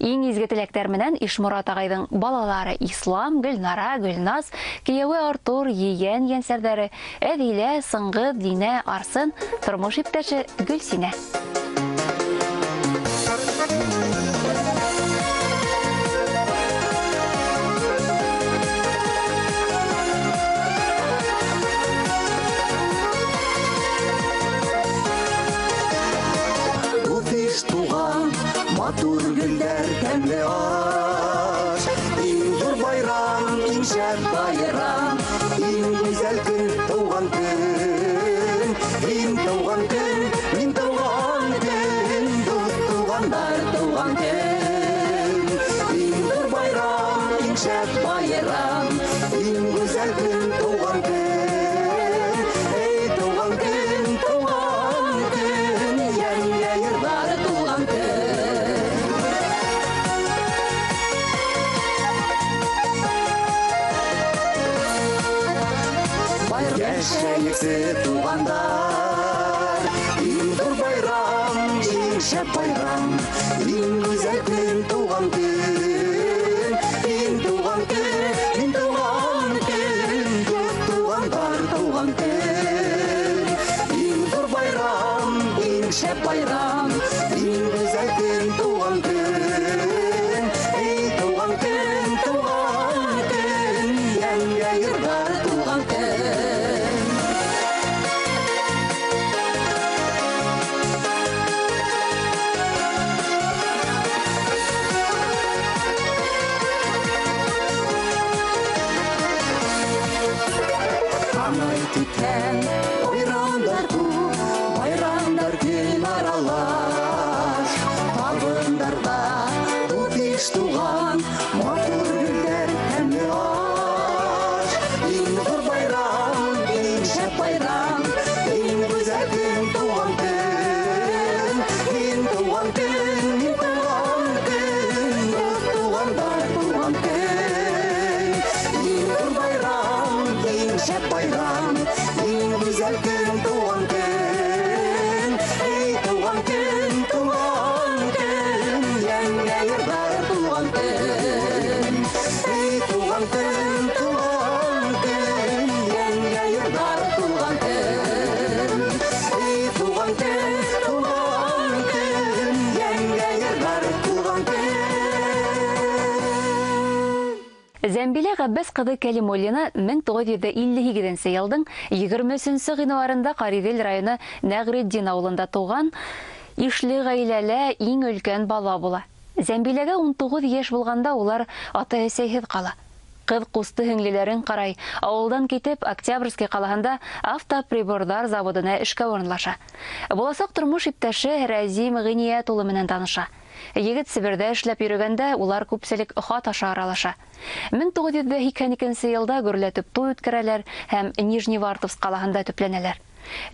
Иң изге теләктәр менән Ишморат ағайҙың балалары Ислам, Гөлнара, Гөлназ, кейәүе Артур, ейән йәнсәрҙәре Әҙилә, Сыңғыҙ, Динә, Арсын, тормош иптәше Гөлсинә. Матур гөлдәр, тәмле аш, иң ҙур байрам, иң шәп байрам, иң гүзәл көн, тыуған көн. Һин тыуған көн, мин тыуған көн, дуҫ туғандар тыуған көн. Иң ҙур байрам, иң шәп байрам, иң гүзәл көн, тыуған көн. Эй, тыуған көн, тыуған көн, йәнгә йырҙар тыуған көн. Йәшәйексе туғандар, иң ҙур байрам, иң шәп байрам, иң гүзәл көн, тыуған көн. Һин тыуған көн, мин тыуған көн, дуҫ туғандар тыуған көн. Иң ҙур байрам, иң шәп байрам, иң гүзәл көн, тыуған көн. Эй, тыуған көн, тыуған көн, йәнгә йырҙар тыуған көн. Байрамдар күп, байрамдар көн аралаш, табындарҙа дуҫ-иш туған, матур гөлдәр, тәмле аш. Иң ҙур байрам, иң шәп байрам, иң гүзәл көн, тыуған көн. Һин тыуған көн, мин тыуған көн, дуҫ туғандар тыуған көн. Иң ҙур байрам, иң шәп байрам, иң гүзәл көн, тыуған көн. Эй, тыуған көн, тыуған көн, йәнгә йырҙар тыуған көн. Эй, тыуған көн, тыуған көн, йәнгә йырҙар тыуған көн. Эй, тыуған көн, тыуған көн, йәнгә йырҙар тыуған көн. Зәмбилә Ғәббәс ҡыҙы Кәлимуллина 1958 йылдың 23 ғинуарында Ҡариҙел районы Нәғретдин ауылында тыуған, ишле ғаиләлә иң өлкән бала була. Зәмбиләгә 19 йәш булғанда улар ата-әсәйһеҙ ҡала. Ҡыҙ ҡусты һеңлеләрен ҡарай, ауылдан китеп Октябрьский ҡалаһында автоприборҙар заводына эшкә урынлаша. Буласаҡ тормош иптәше Рәзим Ғиниәт улы менән таныша. Егет Себерҙә эшләп йөрөгәндә улар күпселек хат аша аралаша. 1982 йылда гөрләтеп туй үткәрәләр һәм Нижневартовск ҡалаһында төпләнәләр.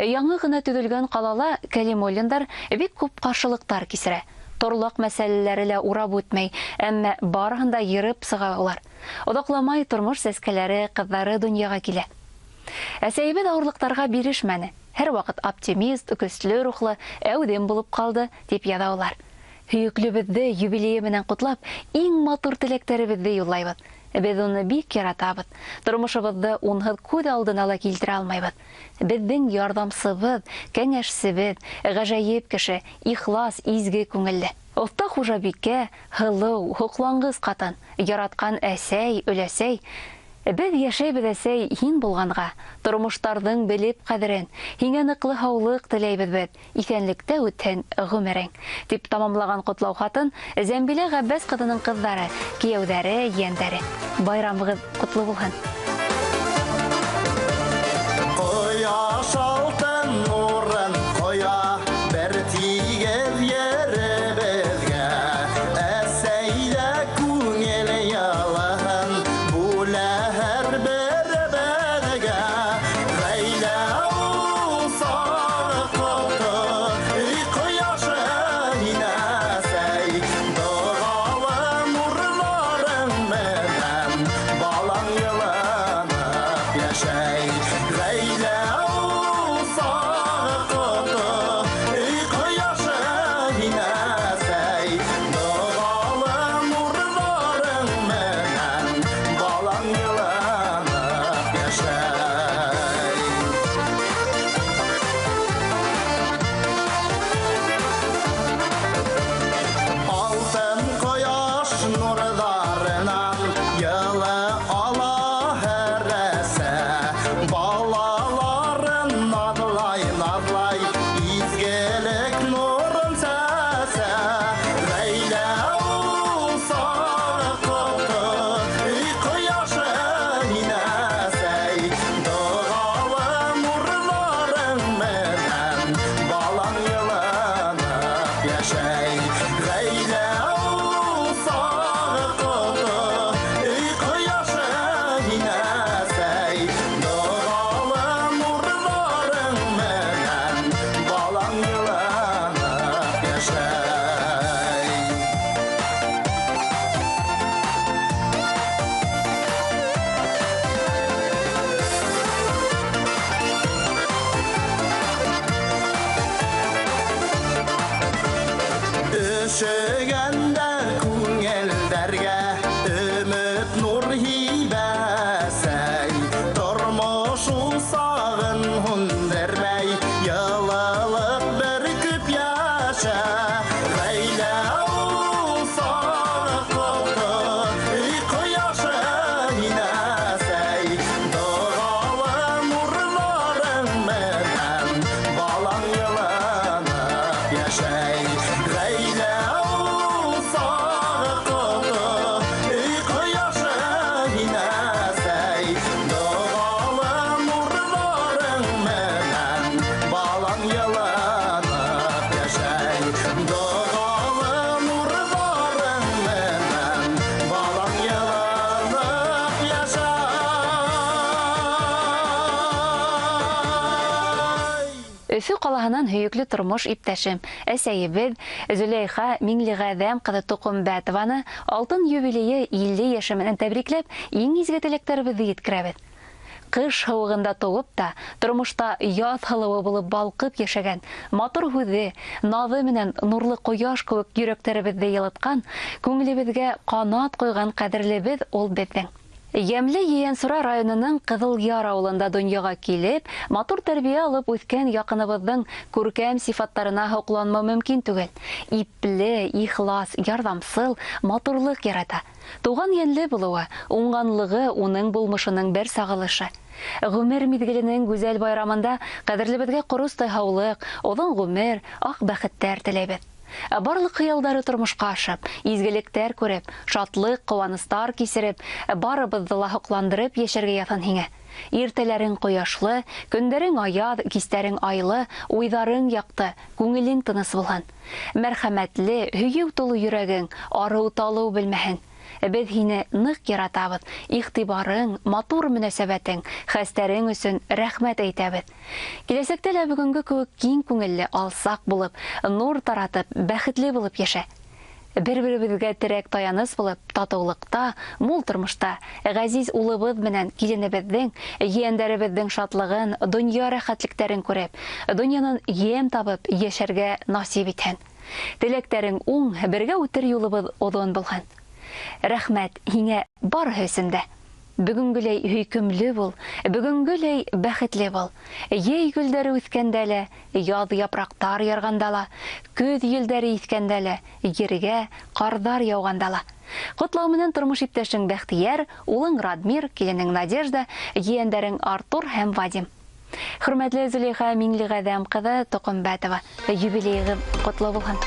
Яңы ғына төҙөлгән ҡалала Кәлимуллиндар бик күп ҡаршылыҡтар кисерә. Торлаҡ мәсьәләләре лә урап үтмәй, әммә барыһын да йырып сыға улар. Оҙаҡламай тормош сәскәләре, ҡыҙҙары донъяға килә. Әсәйебеҙ ауырлыҡтарға бирешмәне. Һәр ваҡыт оптимист, көслө рухлы, әүҙем булып ҡалды, тип яҙа улар. Һөйөклөбөҙҙө юбилейы менән ҡотлап, иң матур теләктәребеҙҙе юллайбыҙ. Беҙ уны бик яратабыҙ. Тормошобоҙҙо унһыҙ күҙ алдына ла килтерә алмайбыҙ. Беҙҙең ярҙамсыбыҙ, кәңәшсебеҙ, ғәжәйеп кеше, ихлас, изге күңелле. Оҫта хужабикә, һылыу, һоҡланғыс ҡатын, яратҡан әсәй, өләсәй. Беҙ йәшәйбеҙ, әсәй, һин булғанға, тормоштарҙың белеп ҡәҙерен, һиңә ныҡлы һаулыҡ теләйбеҙ беҙ, иҫәнлектә үтһен ғүмерең. Тип тамамлаған ҡотлау хатын Зәмбилә Ғәббәс ҡыҙының ҡыҙҙары, кейәүҙәре, ейәндәре. Байрамығыҙ ҡотло булһын. Ҡояш алтын нурын ҡоя, бер тигеҙ еребеҙгә. Әсәй ҙә күңел ялыһын бүлә һәр беребеҙгә. Ғаилә усағы ҡото, эй ҡояшы һин, әсәй. Доғалы нурларың менән балаң йылынып йәшәй. Ғаилә усағы ҡото, эй ҡояшы һин, әсәй. Доғалы нурларың менән балаң йылынып йәшәй. Алтын ҡояш нурҙарынан йылы ала һәр әсә. Балаларын наҙлай-наҙлай изгелек нурын сәсә. Ғаилә усағы ҡото, эй ҡояшы һин, әсәй. Доғалы нурларың менән балаң йылынып йәшәй. Ғаилә усағы ҡото, эй ҡояшы һин, әсәй. Доғалы нурларың менән балаң йылынып йәшәй. Өшөгәндә күңелдәргә өмөт нур һибәсәй. Тормош усағын һүндермәй, йылылыҡ бөркөп йәшә. Ғаилә усағы ҡото, эй ҡояшы һин, әсәй. Доғалы нурларың менән балаң йылынып йәшәй. Ғаилә усағы ҡото, эй ҡояшы һин, әсәй. Доғалы нурларың менән балаң йылынып йәшәй. Доғалы нурларың менән балаң йылынып йәшәй. Өфө ҡалаһынан һөйөклө тормош иптәшем, әсәйебеҙ Зөләйха Миңлеғәҙәм ҡыҙы Тоҡомбәтованы алтын юбилейы 50 йәше менән тәбрикләп, иң изге теләктәребеҙҙе еткерәбеҙ. Ҡыш һыуығында тыуып та, тормошта яҙ һылыуы булып балҡып йәшәгән, матур һүҙе, наҙы менән нурлы ҡояш кеүек йөрәктәребеҙҙе йылытҡан, күңелебеҙгә ҡанат ҡуйған ҡәҙерлебеҙ ул беҙҙең. Йәмле Ейәнсура районының Ҡыҙылъяр ауылында донъяға килеп, матур тәрбиә алып үҫкән яҡыныбыҙҙың күркәм сифаттарына һоҡланмау мөмкин түгел. Ипле, ихлас, ярҙамсыл, матурлыҡ ярата. Туған йәнле булыуы, уңғанлығы уның булмышының бер сағылышы. Ғүмер миҙгеленең гүзәл байрамында ҡәҙерлебеҙгә ҡоростай һаулыҡ, оҙон ғүмер, аҡ бәхеттәр теләйбеҙ. Барлыҡ хыялдары тормошҡа ашып, изгелектәр күреп, шатлыҡ, ҡыуаныстар кисереп, барыбыҙҙы ла һоҡландырып йәшәргә яҙһын һиңә. Иртәләрең ҡояшлы, көндәрең аяҙ, кистәрең айлы, уйҙарың яҡты, күңелең тыныс булһын. Мәрхәмәтле, һөйөү тулы йөрәгең арыу-талыу белмәһен. Беҙ һине ныҡ яратабыҙ, иғтибарың, матур мөнәсәбәтең, хәстәрең өсөн рәхмәт әйтәбеҙ. Киләсәктә лә бөгөнгө кеүек киң күңелле, алсаҡ булып, нур таратып, бәхетле булып йәшә. Бер-беребеҙгә терәк таяныс булып, татыулыҡта, мул тормошта ғәзиз улыбыҙ менән киленебеҙҙең, ейәндәребеҙҙең шатлығын, донъя рәхәтлектәрен күреп, донъянан йәм табып йәшәргә насип итһен. Теләктәрең уң, бергә үтер юлыбыҙ оҙон булһын. Рәхмәт һиңә барыһы өсөн дә. Бөгөнгөләй һөйкөмлө бул, бөгөнгөләй бәхетле бул. Йәй гөлдәре үҫкәндә лә, яҙ япраҡтар ярғанда ла, көҙ елдәре иҫкәндә лә, ергә ҡарҙар яуғанда ла. Ҡотлау менән тормош иптәшең Бәхтияр, улың Радмир, киленең Надежда, ейәндәрең Артур һәм Вадим. Хөрмәтле Зөләйха Миңлеғәҙәм ҡыҙы Тоҡомбәтова, юбилейығыҙ ҡотло булһын.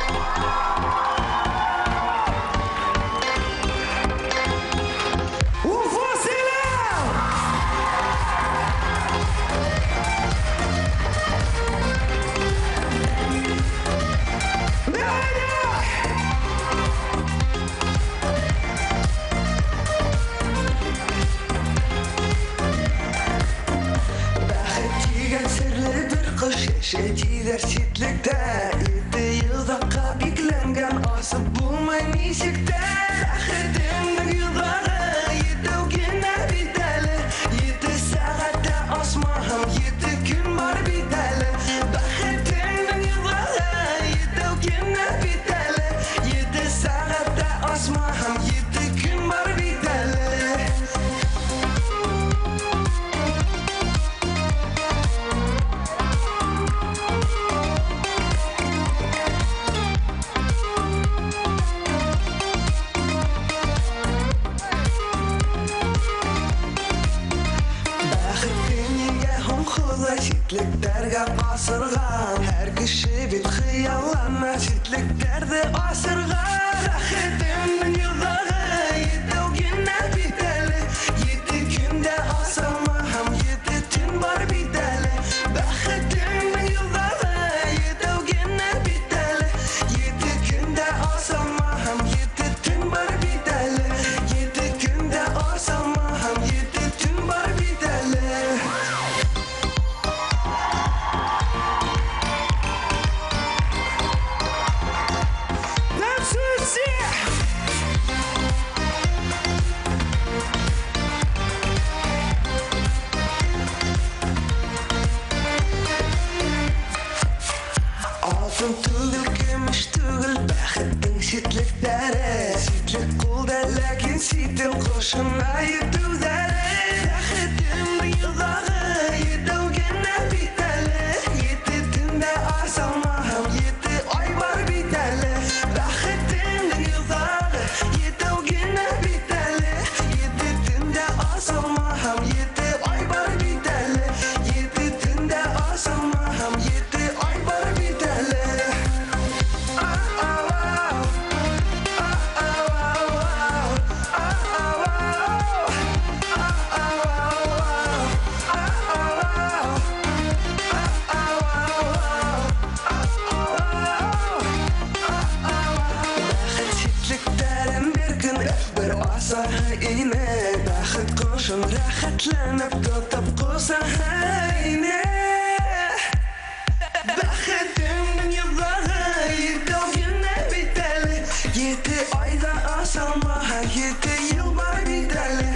Шетилер ситлектә, ете йылдаҡҡа бикләнгән, асып булмай нисек тә. Бәхетемдең йоҙағы етеү генә бит әле, ете сәғәттә асмаһам, ете көн бар бит әле. Бәхетемдең йоҙағы етеү генә бит әле, ете сәғәттә асмаһам, ете көн бар бит әле. Ситлектәргә асырған, һәр кеше бит хыяллана ситлектәрҙе асырға. Бәхетемдең йоҙағы етеү генә бит әле, ете көндә асылмаһам, ете төн бар бит әле. Бәхетемдең йоҙағы етеү генә бит әле, ете көндә асылмаһам, ете төн бар бит әле. Ете көндә асылмаһам, ете төн бар бит әле. Алтын түгел, көмөш түгел, бәхеттең ситлектәре. Ситлек ҡулда, ләкин ситен ҡошона етеүҙәре. Бәхетемдең йоҙағы етеү генә бит әле, ете төндә асалмаһам, ете ай бар бит әле. Бәхетемдең йоҙағы етеү генә бит әле, ете төндә асалмаһам, ете ай бар бит әле. Ете төндә асалмаһам, ете ай бар бит әле. Бәхет ситлектәрен бер көн бер асаһы ине, бәхет ҡошон рәхәтләнеп тотоп ҡосаһы ине. Бәхетемдең йоҙағы етеү генә бит әле, ете айҙа асалмаһа, ете йыл бар бит әле.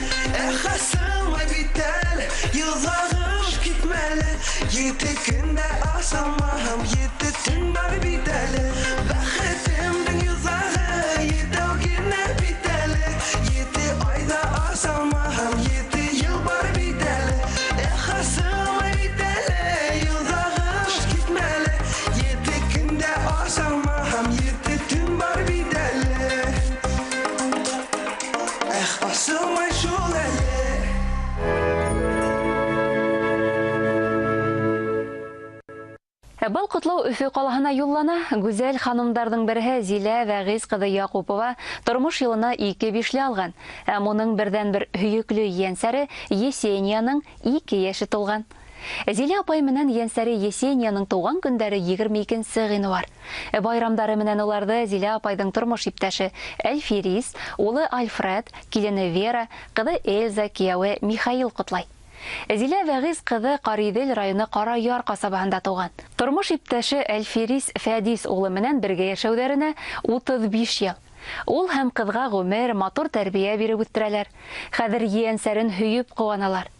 Эх, асылмай бит әле, йоҙағы осоп китмәле, ете көндә асалмаһам, ете төн бар бит әле. Бәхетемдең йоҙағы етеү генә бит әле, ете айҙа асалмаһам, ете йыл бар бит әле. Эх, асылмай бит әле, йоҙағы осоп китмәле, ете көндә асалмаһам, ете төн бар бит әле. Эх, асылмай шул әле. Был ҡотлау Өфө ҡалаһына юллана. Гүзәл ханымдарҙың береһе Зилә Вәғиз ҡыҙы Яҡупова тормош юлына 2 бишле алған. Һәм уның берҙән-бер һөйөклө ейәнсәре Есенияның 2 йәше тулған. Зилә апай менән ейәнсәре Есенияның тыуған көндәре 22 ғинуар. Байрамдары менән уларҙы Зилә апайҙың тормош иптәше Әлфирис, улы Альфред, килене Вера, ҡыҙы Эльза, кейәүе Михаил ҡотлай. Зилә Вәғиз ҡыҙы Ҡариҙел районы Ҡараяр ҡасабаһында тыуған. Тормош иптәше Әлфирис Фәдис улы менән бергә йәшәүҙәренә 35 йыл. Ул һәм ҡыҙға ғүмер, матур тәрбиә биреп үҫтерәләр. Хәҙер ейәнсәрен һөйөп ҡыуаналар.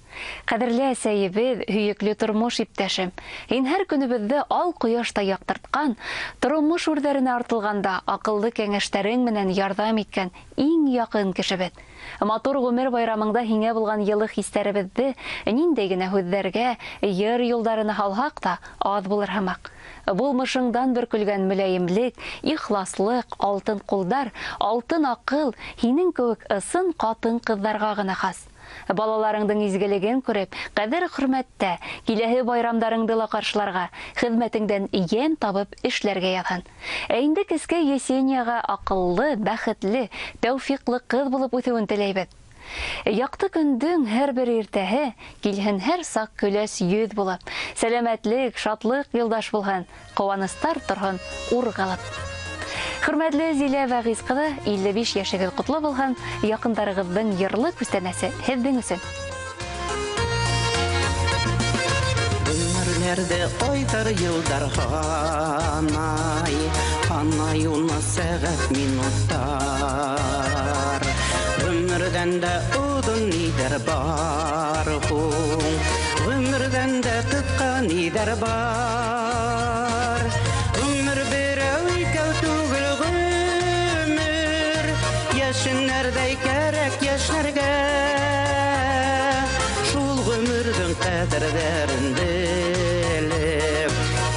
Ҡәҙерле әсәйебеҙ, һөйөклө тормош иптәшем, һин һәр көнөбөҙҙө ал ҡояшта яҡтыртҡан, тормош үрҙәренә артылғанда аҡыллы кәңәштәрең менән ярҙам иткән иң яҡын кешебеҙ. Матур ғүмер байрамыңда һиңә булған йылы хистәребеҙҙе ниндәй генә һүҙҙәргә, йыр юлдарына һалһаҡ та аҙ булыр һымаҡ. Булмышыңдан бөркөлгән мөләйемлек, ихласлыҡ, алтын ҡулдар, алтын аҡыл һинең кеүек ысын ҡатын-ҡыҙҙарға ғына хас. Балаларыңдың изгелеген күреп, ҡәҙер-хөрмәттә киләһе байрамдарыңды ла ҡаршыларға, хеҙмәтеңдән йәм табып эшләргә яҙһын. Ә инде кескәй Есенияға аҡыллы, бәхетле, тәүфиҡлы ҡыҙ булып үҫеүен теләйбеҙ. Яҡты көндөң һәр бер иртәһе килһен һәр саҡ көләс йөҙ булып, сәләмәтлек, шатлыҡ юлдаш булһын, ҡыуаныстар торһон урғалып. Хөрмәтле Зилә Вәғиз ҡыҙы, 55 йәшегеҙ ҡотло булһын, яҡындарығыҙҙың йырлы күстәнәсе һеҙҙең өсөн. Ғүмерләрҙе айҙар, йылдар һанай, һанай уны сәғәт, минуттар. Ғүмерҙән дә оҙон ниҙәр бар һуң, ғүмерҙән дә ҡыҫҡа ниҙәр бар. Ғүмер берәү икәү түгел ғүмер, йәшенәрҙәй кәрәк йәшнәргә. Шул ғүмерҙең ҡәҙерҙәрен белеп,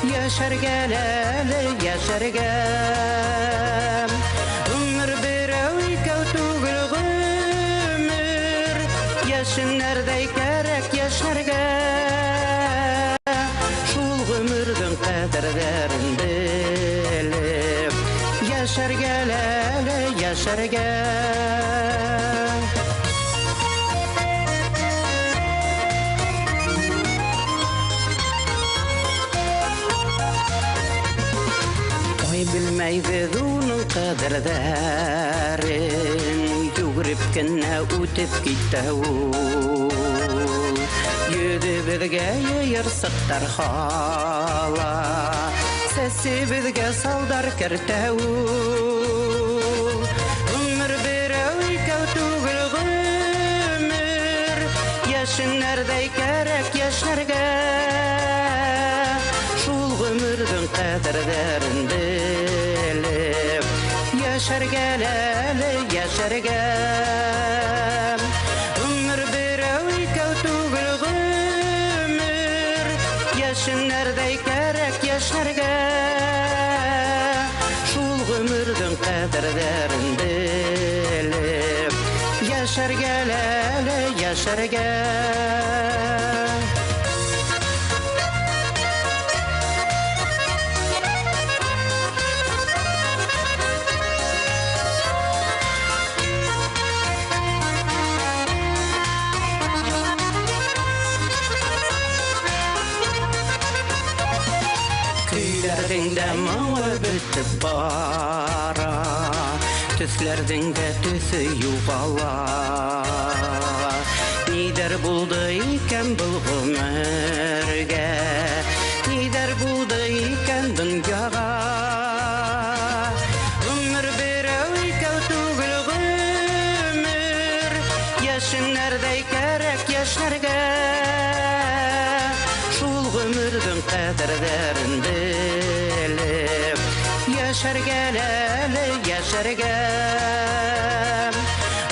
йәшәргә әле, йәшәргә. Ғүмер берәү икәү түгел ғүмер, йәшенәрҙәй кәрәк йәшнәргә. Шул ғүмерҙең ҡәҙерҙәрен белеп, йәшәргә әле, йәшәргә. Ай белмәйбеҙ уның ҡәҙерҙәрен, йүгереп кенә үтеп китә ул. Йөҙөбөҙгә йыйырсыҡтар һала, сәсебеҙгә салдар кәртә ул. Ғүмер берәү икәү түгел ғүмер, йәшенәрҙәй кәрәк йәшнәргә. Шул ғүмерҙең ҡәҙерҙәрен белеп, йәшәргә әле, йәшәргә. Ғүмер берәү икәү түгел ғүмер, йәшенәрҙәй кәрәк йәшнәргә. Шул ғүмерҙең ҡәҙерҙәрен белеп, йәшәргә әле, йәшәргә. Көйләрҙең дә моңо бөтөп бара, төҫләрҙең дә төҫө юғала. Ниҙәр булды икән был ғүмергә, ниҙәр булды икән донъяға. Ғүмер берәү икәү түгел ғүмер, йәшенәрҙәй кәрәк йәшнәргә. Шул ғүмерҙең ҡәҙерҙәрен белеп, йәшәргә әле, йәшәргә.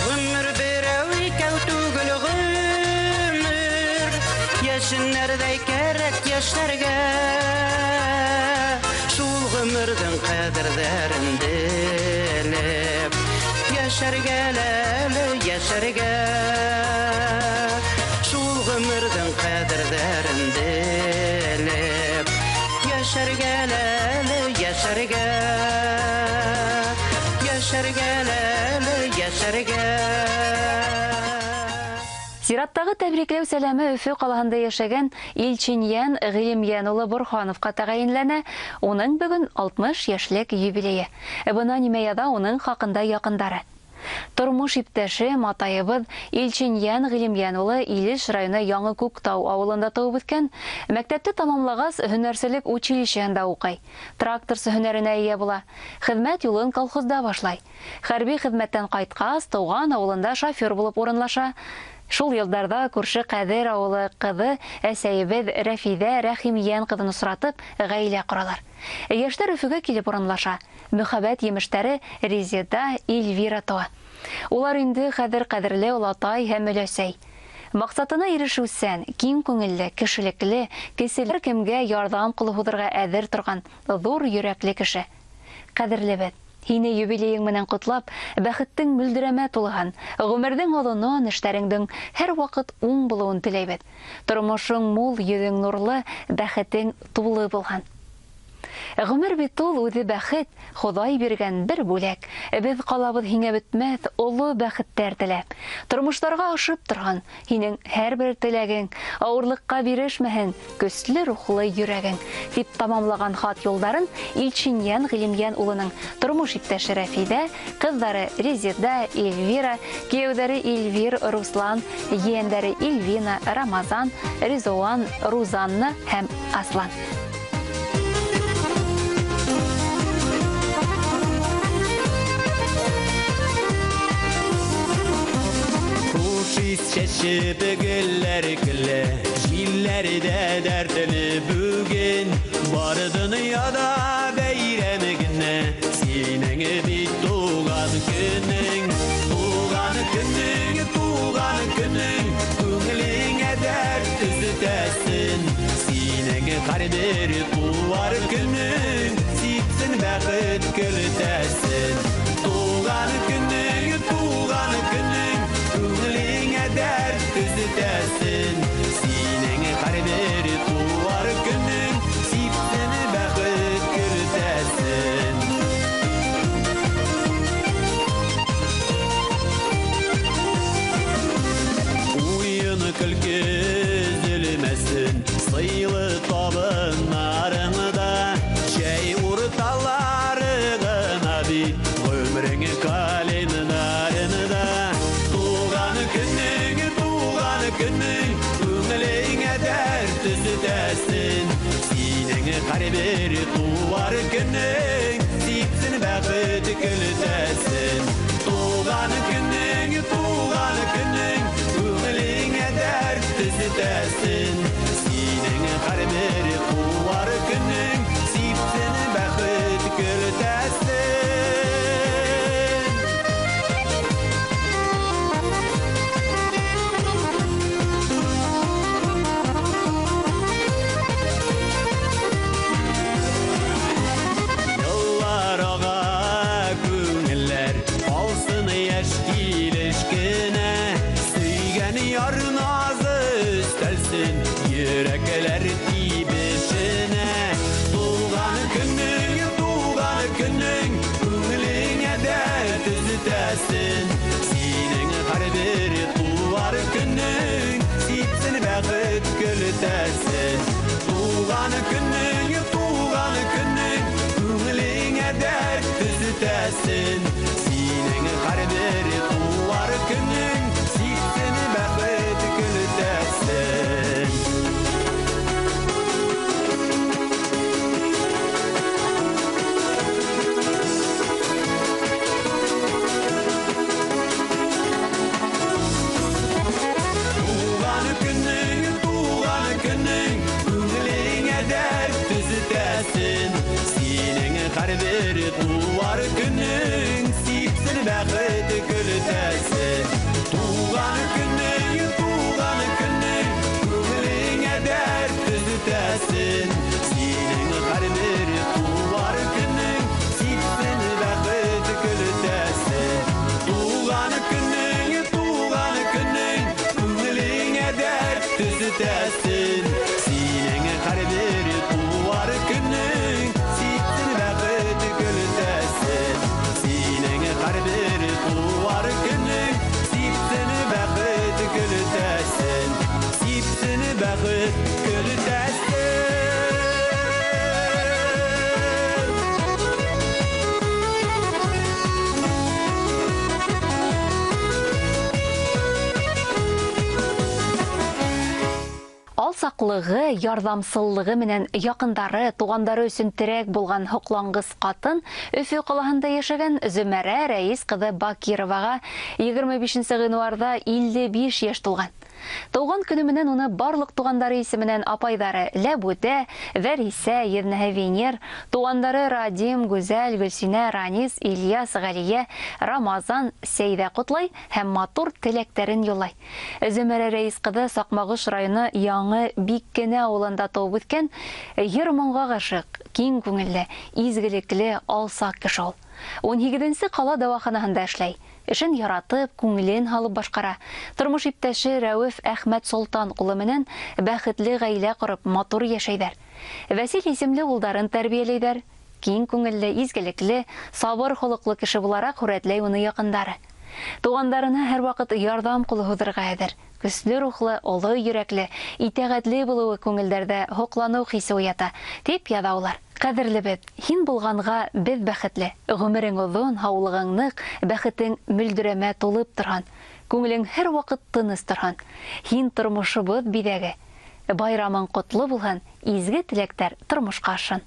Ғүмер берәү икәү түгел ғүмер, йәшенәрҙәй кәрәк йәшнәргә. Шул ғүмерҙең ҡәҙерҙәрен белеп, йәшәргә әле, йәшәргә. Шул ғүмерҙең ҡәҙерҙәрен белеп, йәшәргә Яшәргә әле, яшәргә. Яшәргә әле, яшәргә. Сираттағы тәбрикләү сәләме Өфө ҡалаһында йәшәгән Илчинйән Ғилемйән улы Борхановҡа тәғәйенләнә. Уның бөгөн 60 йәшлек юбилейы. Бына нимә яҙа уның хаҡында яҡындары. Тормош иптәше матайыбыҙ Илчинйән Ғилемйән улы Илеш районы Яңы Күктау ауылында тыуып үҫкән. Мәктәпте тамамлағас һөнәрселек училищеһында уҡый. Тракторсы һөнәренә эйә була. Хеҙмәт юлын колхозда башлай. Хәрби хеҙмәттән ҡайтҡас, тыуған ауылында шофер булып урынлаша. Шул йылдарҙа күрше Ҡәҙер ауылы ҡыҙы әсәйебеҙ Рәфиҙә Рәхимйән ҡыҙын осратып ғаилә ҡоралар. Йәштәр Өфөгә килеп урынлаша. Мөхәббәт емештәре Резеда, Эльвира тыуа. Улар инде хәҙер ҡәҙерле олатай һәм өләсәй. Маҡсатына ирешеүсән, киң күңелле, кешелекле, кеселәр кемгә ярҙам ҡулы һуҙырға әҙер торған ҙур йөрәкле кеше. Ҡәҙерлебеҙ, һине юбилейың менән ҡотлап, бәхеттең мөлдөрәмә тулыһын, ғүмерҙең оҙонон, эштәреңдең һәр ваҡыт уң булыуын теләйбеҙ. Тормошоң мул, йөҙөң нурлы, бәхетең тулы булһын. Ғүмер бит ул үҙе бәхет, Хоҙай биргән бер бүләк. Беҙ ҡалабыҙ һиңә бөтмәҫ оло бәхеттәр теләп. Тормоштарға ашып торһон һинең һәр бер теләгең, ауырлыҡҡа бирешмәһен көслө рухлы йөрәгең, тип тамамлаған хат юлдарын Илчинйән Ғилемйән улының тормош иптәше Рәфиҙә, ҡыҙҙары Резеда, Эльвира, кейәүҙәре Эльвир, Руслан, ейәндәре Эльвина, Рамазан, Ризуан, Рузанна һәм Аслан. Чәчеп гөлләр көлә, җилләр дә дәртле бүген. Бар дөньяда бәйрәм генә, синең бит туган көнең. Туган көнең, туган көнең, күңелеңә дәрт өзетәсен. Синең һәрбер туар көнең, сипсен бәхет көлтәсен. Туган көнең, туган көнең, күңелеңә дәрт өзетәсен. Синең һәрбер туар көнең, сипсен бәхет көлтәсен. Уйын көлке өзелмәсен, сыйлы табыннарыңда, чәй урталары гына бит, гомерең календарында. Туган көнең, туган көнең, күңелеңә дәрт өзетәсен. Синең һәрбер туар көнең, сипсен бәхет көлтәсен. Туган көнең, туган көнең, күңелеңә дәрт өзетәсен. Синең һәрбер туар көнең, сипсен бәхет көлтәсен. Еллар ага, күңелләр алсын яшь килеш кенә. Сөйгән яр назы өстәлсен, йөрәкләр тибешенә. Туган көнең, туган көнең, күңелеңә дәрт өзетәсен. Синең һәрбер туар көнең, сипсен бәхет көлтәсен. Туган көнең, туган көнең, күңелеңә дәрт өзетәсен. Синең һәрбер туар көнең, сипсен бәхет көлтәсен. Туган көнең, туган көнең, күңелеңә дәрт өзетәсен. Синең һәрбер туар көнең, сипсен бәхет көлтәсен. Туган көнең, туган көнең, күңелеңә дәрт өзетәсен. Синең һәрбер туар көнең, сипсен бәхет көлтәсен. Туган көнең, туган көнең, күңелеңә дәрт өзетәсен. Синең һәрбер туар көнең, Бәхет көлтәсен. Алсаҡлығы, ярҙамсыллығы менән яҡындары, туғандары өсөн терәк булған һоҡланғыс ҡатын Өфө ҡалаһында йәшәгән Зөмәрә Рәис ҡыҙы Бакироваға 25 ғинуарҙа 55 йәш тулған. Тыуған көнө менән уны барлыҡ туғандары исеменән апайҙары Ләбүтә, Вәрисә, еҙнәһе Венер, туғандары Радим, Гүзәл, Гөлсинә, Ранис, Ильяс, Ғәлиә, Рамазан, Сәйҙә ҡотлай һәм матур теләктәрен юллай. Зөмәрә Рәис ҡыҙы Саҡмағош районы Яңы Биккенә ауылында тыуып үҫкән, йыр-моңға ғашиҡ, киң күңелле, изгелекле, алсаҡ кеше ул. 18-нсе ҡала дауаханаһында эшләй. Эшен яратып, күңелен һалып башҡара. Тормош иптәше Рәүеф Әхмәт Солтан улы менән бәхетле ғаилә ҡороп, матур йәшәйҙәр. Вәсил исемле улдарын тәрбиәләйҙәр. Киң күңелле, изгелекле, сабыр холоҡло кеше булараҡ һүрәтләй уны яҡындары. Туғандарына һәр ваҡыт ярҙам ҡулы һуҙырға әҙер. Көслө рухлы, оло йөрәкле, итәғәтле булыуы күңелдәрҙә һоҡланыу хисе уята, тип яҙа улар. Ҡәҙерлебеҙ, һин булғанға беҙ бәхетле. Ғүмерең оҙон, һаулығың ныҡ, бәхетең мөлдөрәмә тулып торһон. Күңелең һәр ваҡыт тыныс торһон. Һин тормошобоҙ биҙәге. Байрамың ҡотло булһын, изге теләктәр тормошҡа ашһын.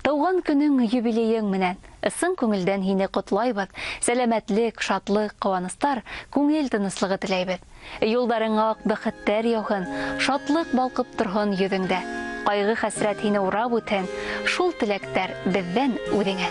Тыуған көнөң юбилейың менән ысын күңелдән һине ҡотлайбыҙ. Сәләмәтлек, шатлыҡ, ҡыуаныстар, күңел тыныслығы теләйбеҙ. Юлдарыңа аҡ бәхеттәр яуһын, шатлыҡ балҡып торһон йөҙөңдә. Ҡайғы хәсрәт һине урап үтһен, шул теләктәр беҙҙән үҙеңә.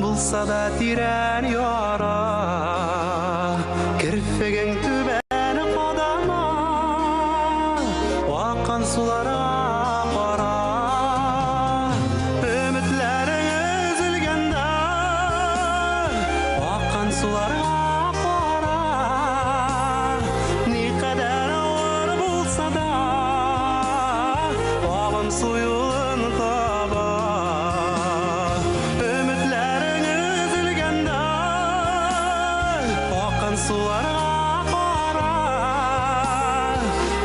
Булса да тирән яра, керфегең түбән ҡадама, аҡҡан суларға ҡара. Өмөтләрең өҙөлгәндә, аҡҡан суларға ҡара. Ни ҡәҙәр ауыр булса да, ағым су юлын таба. Суларға ҡара,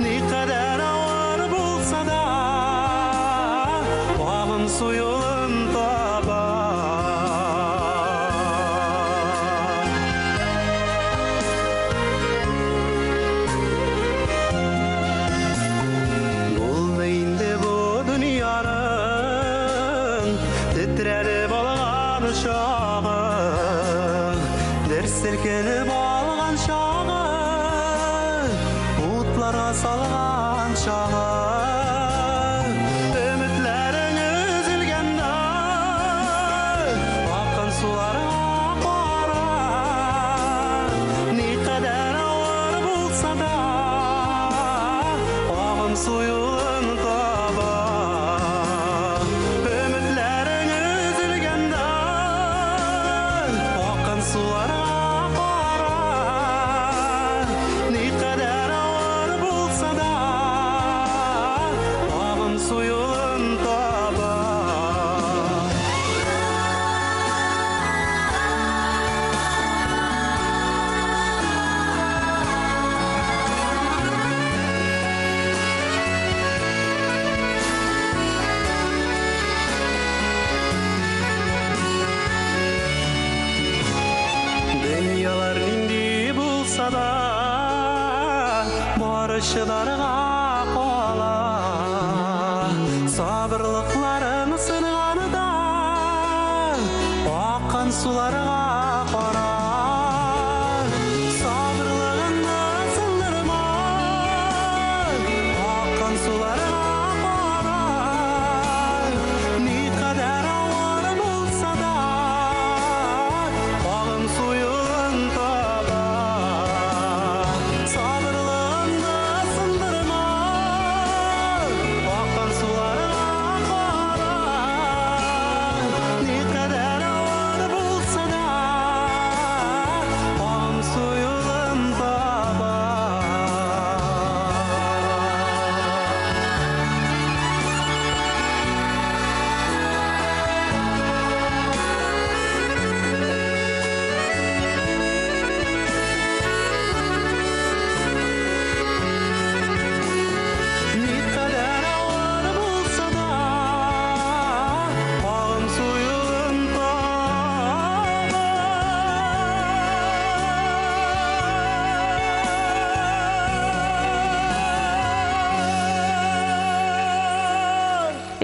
ни ҡәҙәр ауыр булса да, ағым су юлын таба. Булды инде был донъяның тетрәнеп алған шағы, дер селкенеп алған шағы, утларға салған шағы. Өмөтләрең өҙөлгәндә, аҡҡан суларға ҡара. Ни ҡәҙәр ауыр булса да, ағым су юлын таба. Өмөтләрең өҙөлгәндә, аҡҡан суларға ҡара. Ни ҡәҙәр ауыр булса да, ағым су юлын таба.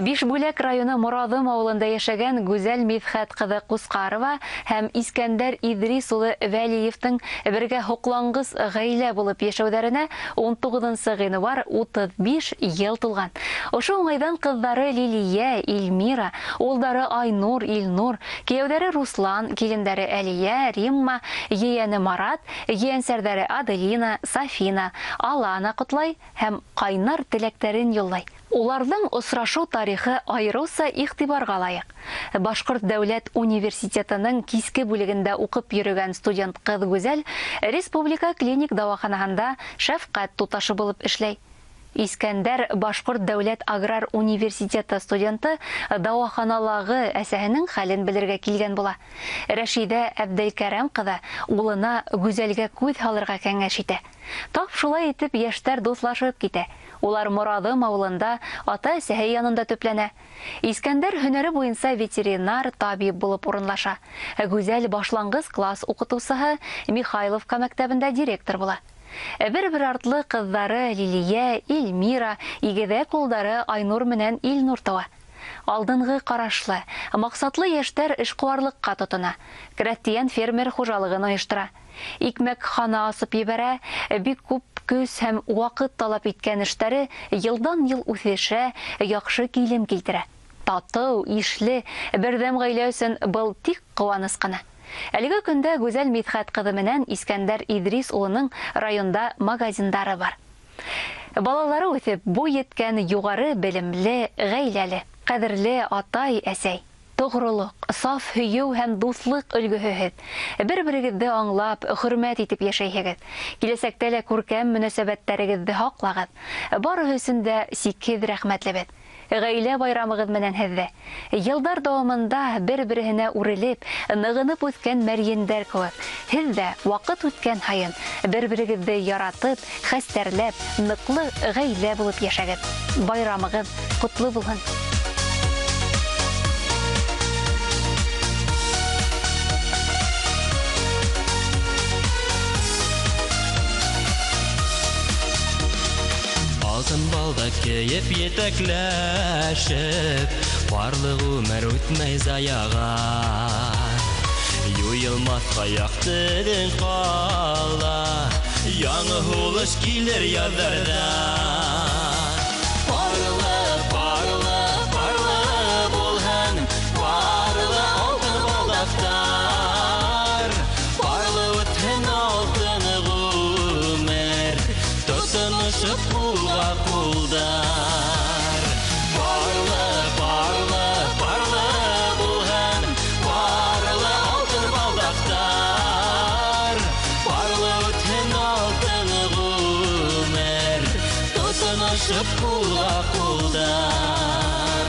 Бишбүләк районы Мораҙым ауылында йәшәгән Гүзәл Мидхәт ҡыҙы Ҡусҡарова һәм Искәндәр Иҙрис улы Вәлиевтың бергә һоҡланғыс ғаилә булып йәшәүҙәренә 19 ғинуар 35 йыл тулған. Ошо уңайҙан ҡыҙҙары Лилиә, Эльмира, улдары Айнур, Илнур, кейәүҙәре Руслан, килендәре Әлиә, Римма, ейәне Марат, ейәнсәрҙәре Аделина, Сафина, Алана ҡотлай һәм ҡайнар теләктәрен юллай. Уларҙың осрашыу тарихы айырыуса иғтибарға лайыҡ. Башҡорт дәүләт университетының киске бүлегендә уҡып йөрөгән студент ҡыҙ Гүзәл республика клиник дауаханаһында шәфҡәт туташы булып эшләй. Искәндәр Башҡорт дәүләт аграр университеты студенты дауаханалағы әсәһенең хәлен белергә килгән була. Рәшиҙә Әбделкәрәм ҡыҙы улына Гүзәлгә күҙ һалырға кәңәш итә. Тап шулай итеп йәштәр дуҫлашып китә. Улар Мораҙым ауылында ата-әсәһе янында төпләнә. Искәндәр һөнәре буйынса ветеринар табип булып урынлаша. Гүзәл башланғыс класс уҡытыусыһы Михайловка мәктәбендә директор була. Бер-бер артлы ҡыҙҙары Лилиә, Эльмира, игеҙәк улдары Айнур менән Илнур тыуа. Алдынғы ҡарашлы, маҡсатлы йәштәр эшҡыуарлыҡҡа тотона. Крәҫтиән фермер хужалығын ойоштора. Икмәкхана асып ебәрә, бик күп көс һәм ваҡыт талап иткән эштәре йылдан-йыл үҫешә, яҡшы килем килтерә. Татыу, ишле, берҙәм ғаилә өсөн был тик ҡыуаныс ҡына. Әлеге көндә Гүзәл Мидхәт ҡыҙы менән Искәндәр Иҙрис улының районда магазиндары бар. Балалары үҫеп, буй еткән юғары белемле, ғаиләле, ҡәҙерле атай, әсәй. Тоғролоҡ, саф һөйөү һәм дуҫлыҡ өлгөһөһөҙ. Бер-берегеҙҙе аңлап, хөрмәт итеп йәшәйһегеҙ. Киләсәктә лә күркәм мөнәсәбәттәрегеҙҙе һаҡлағыҙ. Барыһы өсөн дә сикһеҙ рәхмәтлебеҙ. Ғаилә байрамығыҙ менән һеҙҙе. Йылдар дауамында бер-береһенә үрелеп, нығынып үҫкән мәрйендәр кеүек. Һеҙ ҙә ваҡыт үткән һайын бер-берегеҙҙе яратып, хәстәрләп, ныҡлы ғаилә булып йәшәгеҙ. Байрамығыҙ ҡотло булһын. Алтын балда кейеп етәкләшеп, парлы ғүмер үтмәй заяға. Юйылмаҫҡа яҡты көн ҡала, яңы һулыш килер яҙҙарҙа. Парлы, парлы, парлы булһын, парлы алтын балдаҡтар. Парлы үтһен алтын ғүмер, тотоношоп ҡулға ҡулдар. Парлы, парлы, парлы булһын, парлы алтын балдаҡтар. Парлы үтһен алтын ғүмер, тотоношоп ҡулға ҡулдар.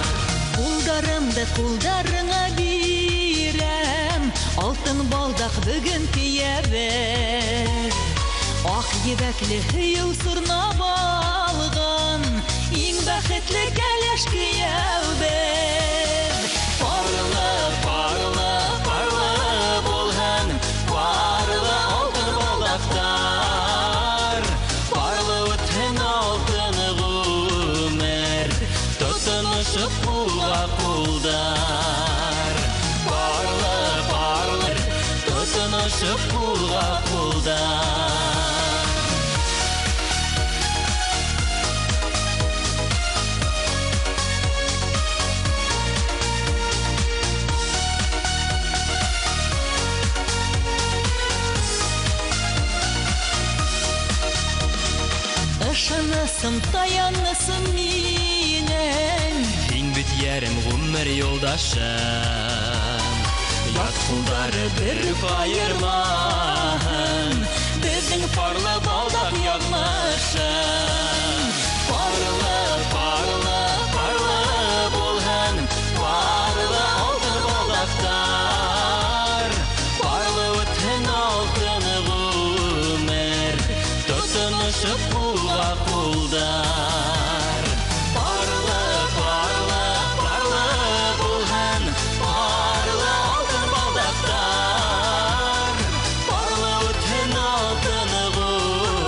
Ҡулдарымды ҡулдарыңа бирәм, алтын балдаҡ бөгөн кейәбеҙ. Аҡ ебәкле һөйөү сорнап алған, иң бәхетле кәләш кейәүбеҙ. Парлы, парлы, парлы булһын, парлы алтын балдаҡтар. Парлы үтһен алтын ғүмер, тотоношоп ҡулға ҡулдар. Парлы, парлы, тотоношоп ҡулға ҡулдар. Ышанасым, таянасым минең. Һин бит йәрем, ғүмер юлдашым. Ят ҡулдары бер үк айырмаһын, беҙҙең парлы балдаҡ яҙмышын. Парлы, парлы, парлы булһын, парлы алтын балдаҡтар. Парлы үтһен алтын ғүмер, тотоношоп ҡулға ҡулдар. Парлы, парлы, парлы булһын, парлы алтын балдаҡтар. Парлы үтһен алтын ғүмер,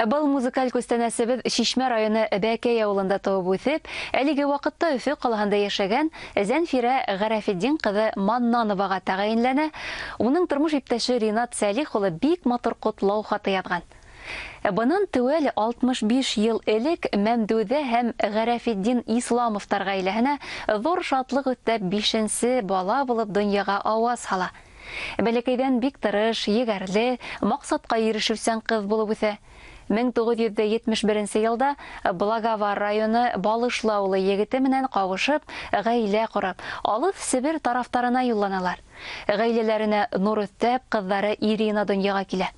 Был музыкаль күстәнәсебеҙ Шишмә районы Бәкәй ауылында тыуып үҫеп, әлеге ваҡытта Өфө ҡалаһында йәшәгән Зәнфирә Ғәрәфетдин ҡыҙы Маннановаға тәғәйенләнә. Уның тормош иптәше Ринат Сәлих улы бик матур ҡотлау хаты яҙған. Бынан теүәл 65 йыл элек Мәмдүҙә һәм Ғәрәфетдин Исламовтар ғаиләһенә ҙур шатлыҡ өҫтәп 5-нсе бала булып донъяға ауаз һала. Бәләкәйҙән бик тырыш, егәрле, маҡсатҡа ирешеүсән ҡыҙ булып үҫә. 1971 йылда Благовар районы Балышлы ауылы егете менән ҡауышып, ғаилә ҡороп, алыҫ Себер тарафтарына юлланалар. Ғаиләләренә нур өҫтәп, ҡыҙҙары Ирина донъяға килә.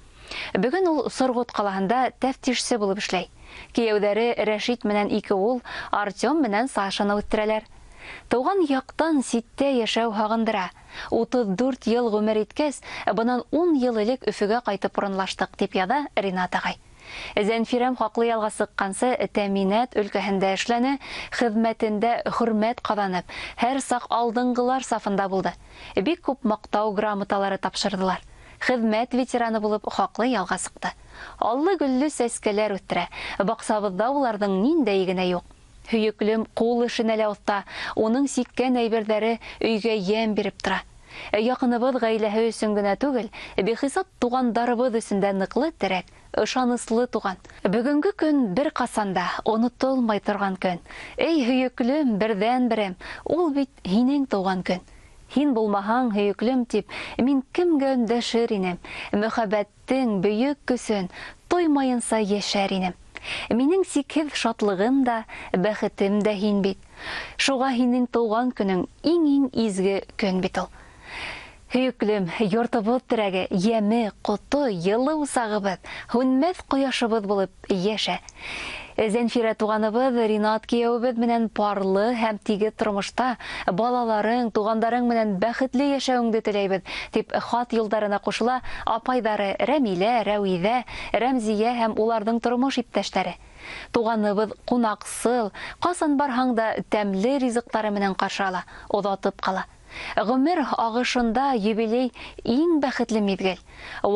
Бөгөн ул Сорғот ҡалаһында тәфтишсе булып эшләй. Кейәүҙәре Рәшит менән ике ул, Артем менән Сашаны үҫтерәләр. Тыуған яҡтан ситтә йәшәү һағындыра. 34 йыл ғүмер иткәс, бынан 10 йыл элек Өфөгә ҡайтып урынлаштыҡ, тип яҙа Ринат ағай. Зәнфирәм хаҡлы ялға сыҡҡансы тәьминат өлкәһендә эшләне, хеҙмәтендә хөрмәт ҡаҙанып, һәр саҡ алдынғылар сафында булды. Бик күп маҡтау грамоталары тапшырҙылар. Хеҙмәт ветераны булып хаҡлы ялға сыҡты. Аллы-гөллө сәскәләр үҫтерә. Баҡсабыҙҙа уларҙың ниндәйе генә юҡ. Һөйөклөм ҡул эшенә лә оҫта, уның сиккән әйберҙәре өйгә йәм биреп тора. Яҡыныбыҙ ғаиләһе өсөн генә түгел, бихисап туғандарыбыҙ өсөн дә ныҡлы терәк, ышаныслы туған. Бөгөнгө көн бер ҡасан да онотолмай торған көн. Эй, һөйөклөм, берҙән-берем, ул бит һинең тыуған көн. Һин булмаһаң, һөйөклөм тип, мин кемгә өндәшер инем? Мөхәббәттең бөйөк көсөн тоймайынса йәшәр инем. Минең сикһеҙ шатлығым да, бәхетем дә һин бит. Шуға һинең тыуған көнөң иң-иң изге көн бит ул. Һөйөклөм, йортобоҙ терәге, йәме, ҡото, йылы усағыбыҙ, һүнмәҫ ҡояшыбыҙ булып йәшә. Зәнфирә туғаныбыҙ, Ринат кейәүебеҙ менән парлы һәм тигеҙ тормошта балаларың, туғандарың менән бәхетле йәшәүеңде теләйбеҙ, тип хат юлдарына ҡушыла апайҙары Рәмилә, Рәүиҙә, Рәмзиә һәм уларҙың тормош иптәштәре. Туғаныбыҙ ҡунаҡсыл, ҡасан барһаң да тәмле ризыҡтары менән ҡаршы ала, оҙатып ҡала. Ғүмер ағышында юбилей иң бәхетле миҙгел.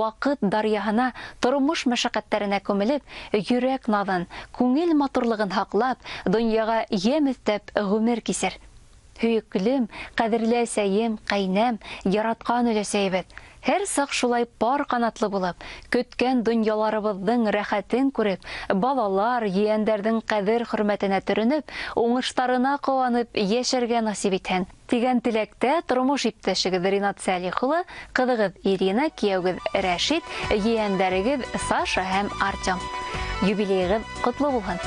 Ваҡыт даръяһына, тормош мәшәҡәттәренә күмелеп, йөрәк наҙын, күңел матурлығын һаҡлап, донъяға йәм өҫтәп ғүмер кисер. Һөйөклөм, ҡәҙерле әсәйем, ҡәйнәм, яратҡан өләсәйебеҙ. Һәр саҡ шулай пар ҡанатлы булып, көткән донъяларыбыҙҙың рәхәтен күреп, балалар, ейәндәрҙең ҡәҙер-хөрмәтенә төрөнөп, уңыштарына ҡыуанып йәшәргә насип итһен. Тигән теләктә тормош иптәшегеҙ Ринат Сәлих улы, ҡыҙығыҙ Ирина, кейәүегеҙ Рәшит, ейәндәрегеҙ Саша һәм Артем. Юбилейығыҙ ҡотло булһын!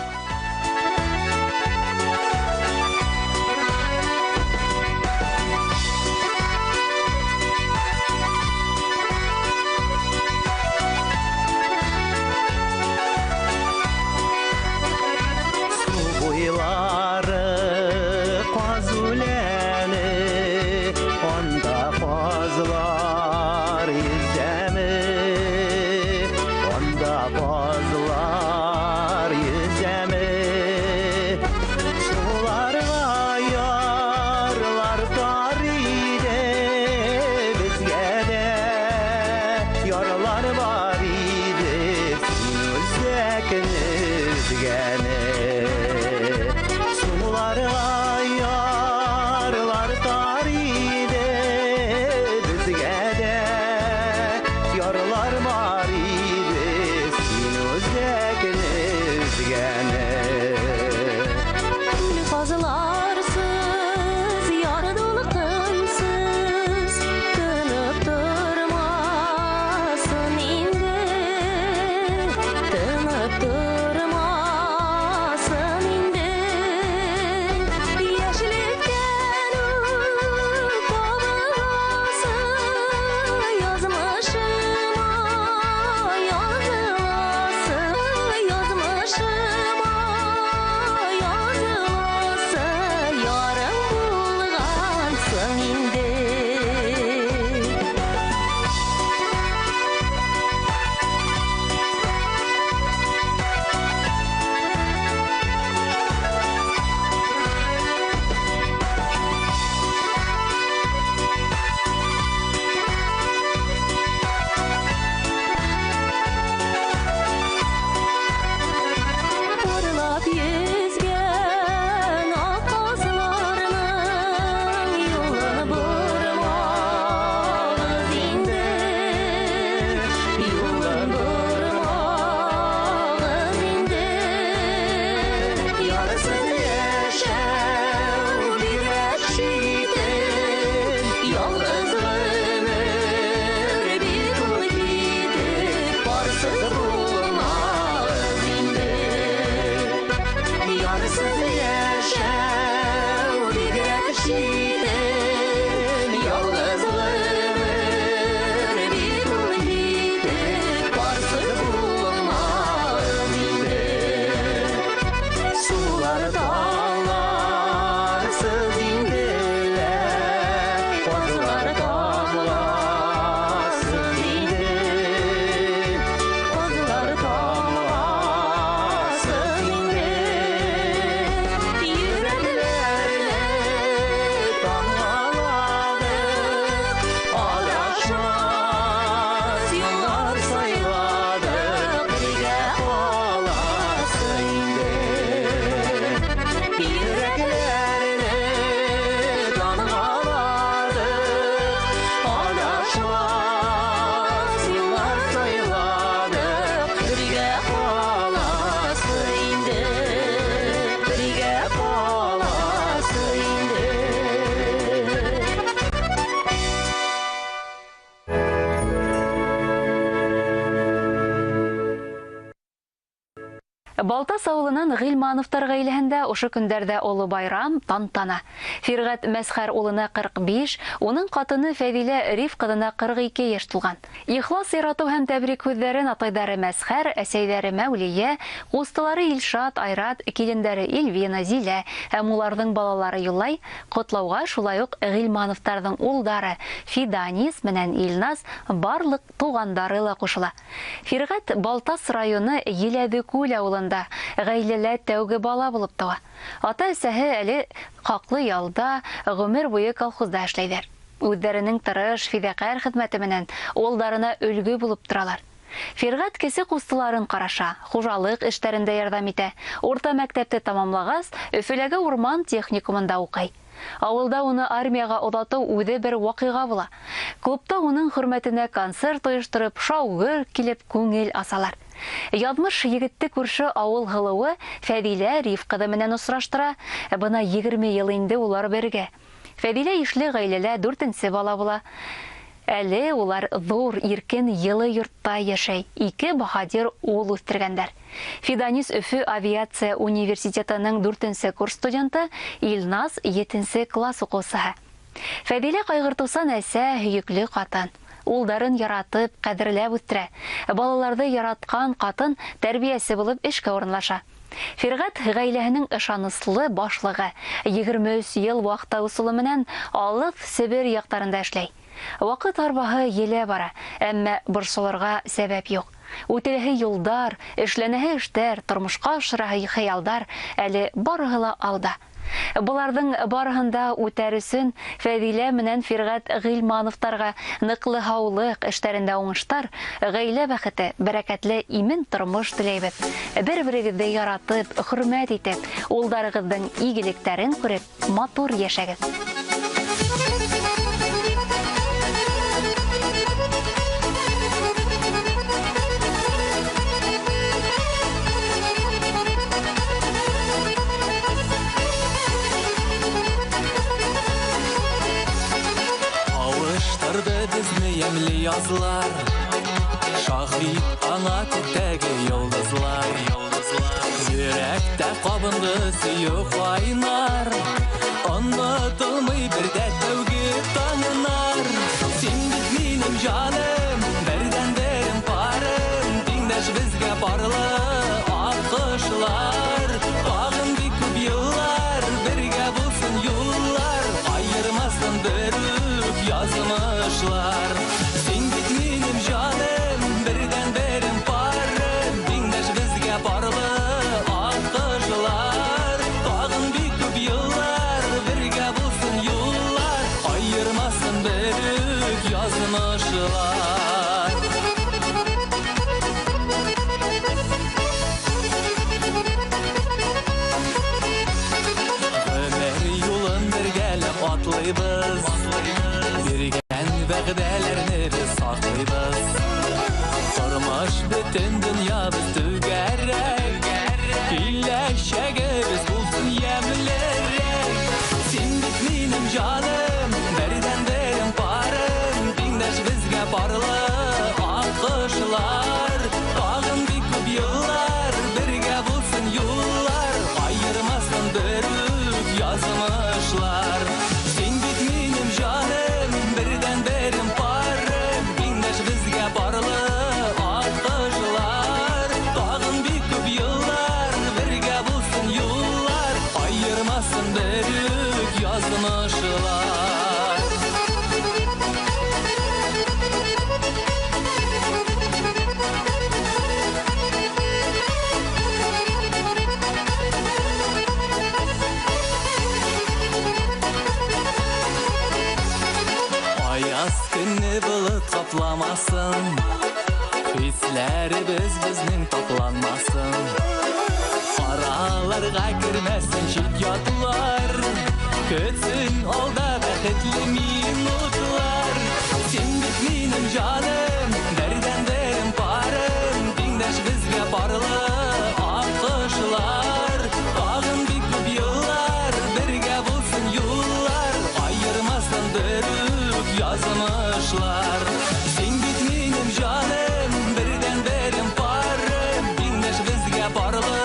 Yarlar var idi, sin özgene. Балтас ауылынан Ғилмановтар ғаиләһендә ошо көндәрҙә оло байрам тантана. Фирғәт Мәсхәр улына 45, уның ҡатыны Фәҙилә Риф ҡыҙына 42 йәш тулған. Ихлас яратыу һәм тәбрик һүҙҙәрен атайҙары Мәсхәр, әсәйҙәре Мәүлиә, ҡустылары Илшат, Айрат, килендәре Эльвина, Зилә һәм уларҙың балалары юллай. Ҡотлауға шулай уҡ Ғилмановтарҙың улдары Фиданис менән Илназ, барлыҡ туғандары ла ҡушыла. Фирғәт Балтас районы Еләҙекүл ауылында ғаиләлә тәүге бала булып тыуа. Ата-әсәһе әле хаҡлы ялда, ғүмер буйы колхозда эшләйҙәр. Үҙҙәренең тырыш, фиҙаҡәр хеҙмәте менән улдарына өлгө булып торалар. Фирғәт кесе ҡустыларын ҡараша, хужалыҡ эштәрендә ярҙам итә. Урта мәктәпте тамамлағас, Өфөләге урман техникумында уҡый. Ауылда уны армияға оҙатыу үҙе бер ваҡиға була. Клубта уның хөрмәтенә концерт ойоштороп, шау-гөр килеп күңел асалар. Яҙмыш егетте күрше ауыл һылыуы Фәҙилә Риф ҡыҙы менән осраштыра. Бына 20 йыл инде улар бергә. Фәҙилә ишле ғаиләлә 4-нсе бала була. Әле улар ҙур, иркен, йылы йортта йәшәй. 2 баһадир ул үҫтергәндәр. Фиданис Өфө авиация университетының 4-нсе курс студенты, Илназ 7-нсе класс уҡыусыһы. Фәҙилә ҡайғыртыусан әсә, һөйөклө ҡатын. Улдарын яратып, ҡәҙерләп үҫтерә. Балаларҙы яратҡан ҡатын тәрбиәсе булып эшкә урынлаша. Фирғәт ғаиләһенең ышаныслы башлығы. 23 йыл вахта ысулы менән алыҫ Себер яҡтарында эшләй. Ваҡыт арбаһы елә бара, әммә борсолорға сәбәп юҡ. Үтеләһе юлдар, эшләнәһе эштәр, тормошҡа ашыраһы хыялдар әле барыһы ла алда. Быларҙың барыһын да үтәр өсөн Фәҙилә менән Фирғәт Ғилмановтарға ныҡлы һаулыҡ, эштәрендә уңыштар, ғаилә бәхете, бәрәкәтле имен тормош теләйбеҙ. Бер-берегеҙҙе яратып, хөрмәт итеп, улдарығыҙҙың игелектәрен күреп, матур йәшәгеҙ. Йәмле язлар, шаһит ана күктәге йолдозлар. Йөрәктә ҡабынды сөйөү ҡайнар, онотолмай бер ҙә тәүге таңнар. Һин бит минең җаным, берҙән-берем парым, тиңдәш беҙгә парлы аҡҡошлар. Тағын бик күп йыллар, бергә булһын юллар, айырмаһын бер үк язмышлар. Син бит минем җаным, бердән-берем парым, тиңдәш беҙгә парлы аҡҡошлар. Тағын бик күп йыллар, бергә булһын юллар, айырмаһын бер үк язмышлар. Ғүмер юлын бергәләп атлыйбыҙ, биргән вәғәҙәләрне беҙ һаҡлайбыҙ. Тормош бөтөн донъябыҙ түгәрәк, киләсәгебеҙ булһын йәмлерәк. Һин бит минең җаным, берҙән-берем парым, тиңдәш беҙгә парлы аҡҡошлар. Тағын бик күп йыллар, бергә булһын юллар, айырмаһын бер үк язмышлар. Һин бит минең җаным, берҙән-берем парым, тиңдәш беҙгә парлы аҡҡошлар. Тағын бик күп йыллар, бергә булһын юллар, айырмаһын бер үк язмышлар. Аяз көнне болот ҡапламаһын, хисләребеҙ беҙҙең тапланмаһын. Араларға кермәһен сит ятлар, көтһөн алда бәхетле минутлар. Һин бит минең җаным, берҙән-берем парым, тиңдәш беҙгә парлы аҡҡошлар. Тағын бик күп йыллар, бергә булһын юллар, айырмаһын бер үк язмышлар. Һин бит минең җаным, берҙән-берем парым, тиңдәш беҙгә парлы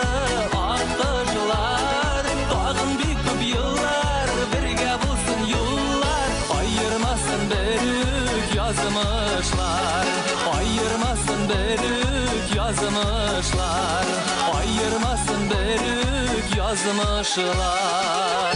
язмышлар, Айырмасын берүк язмышлар.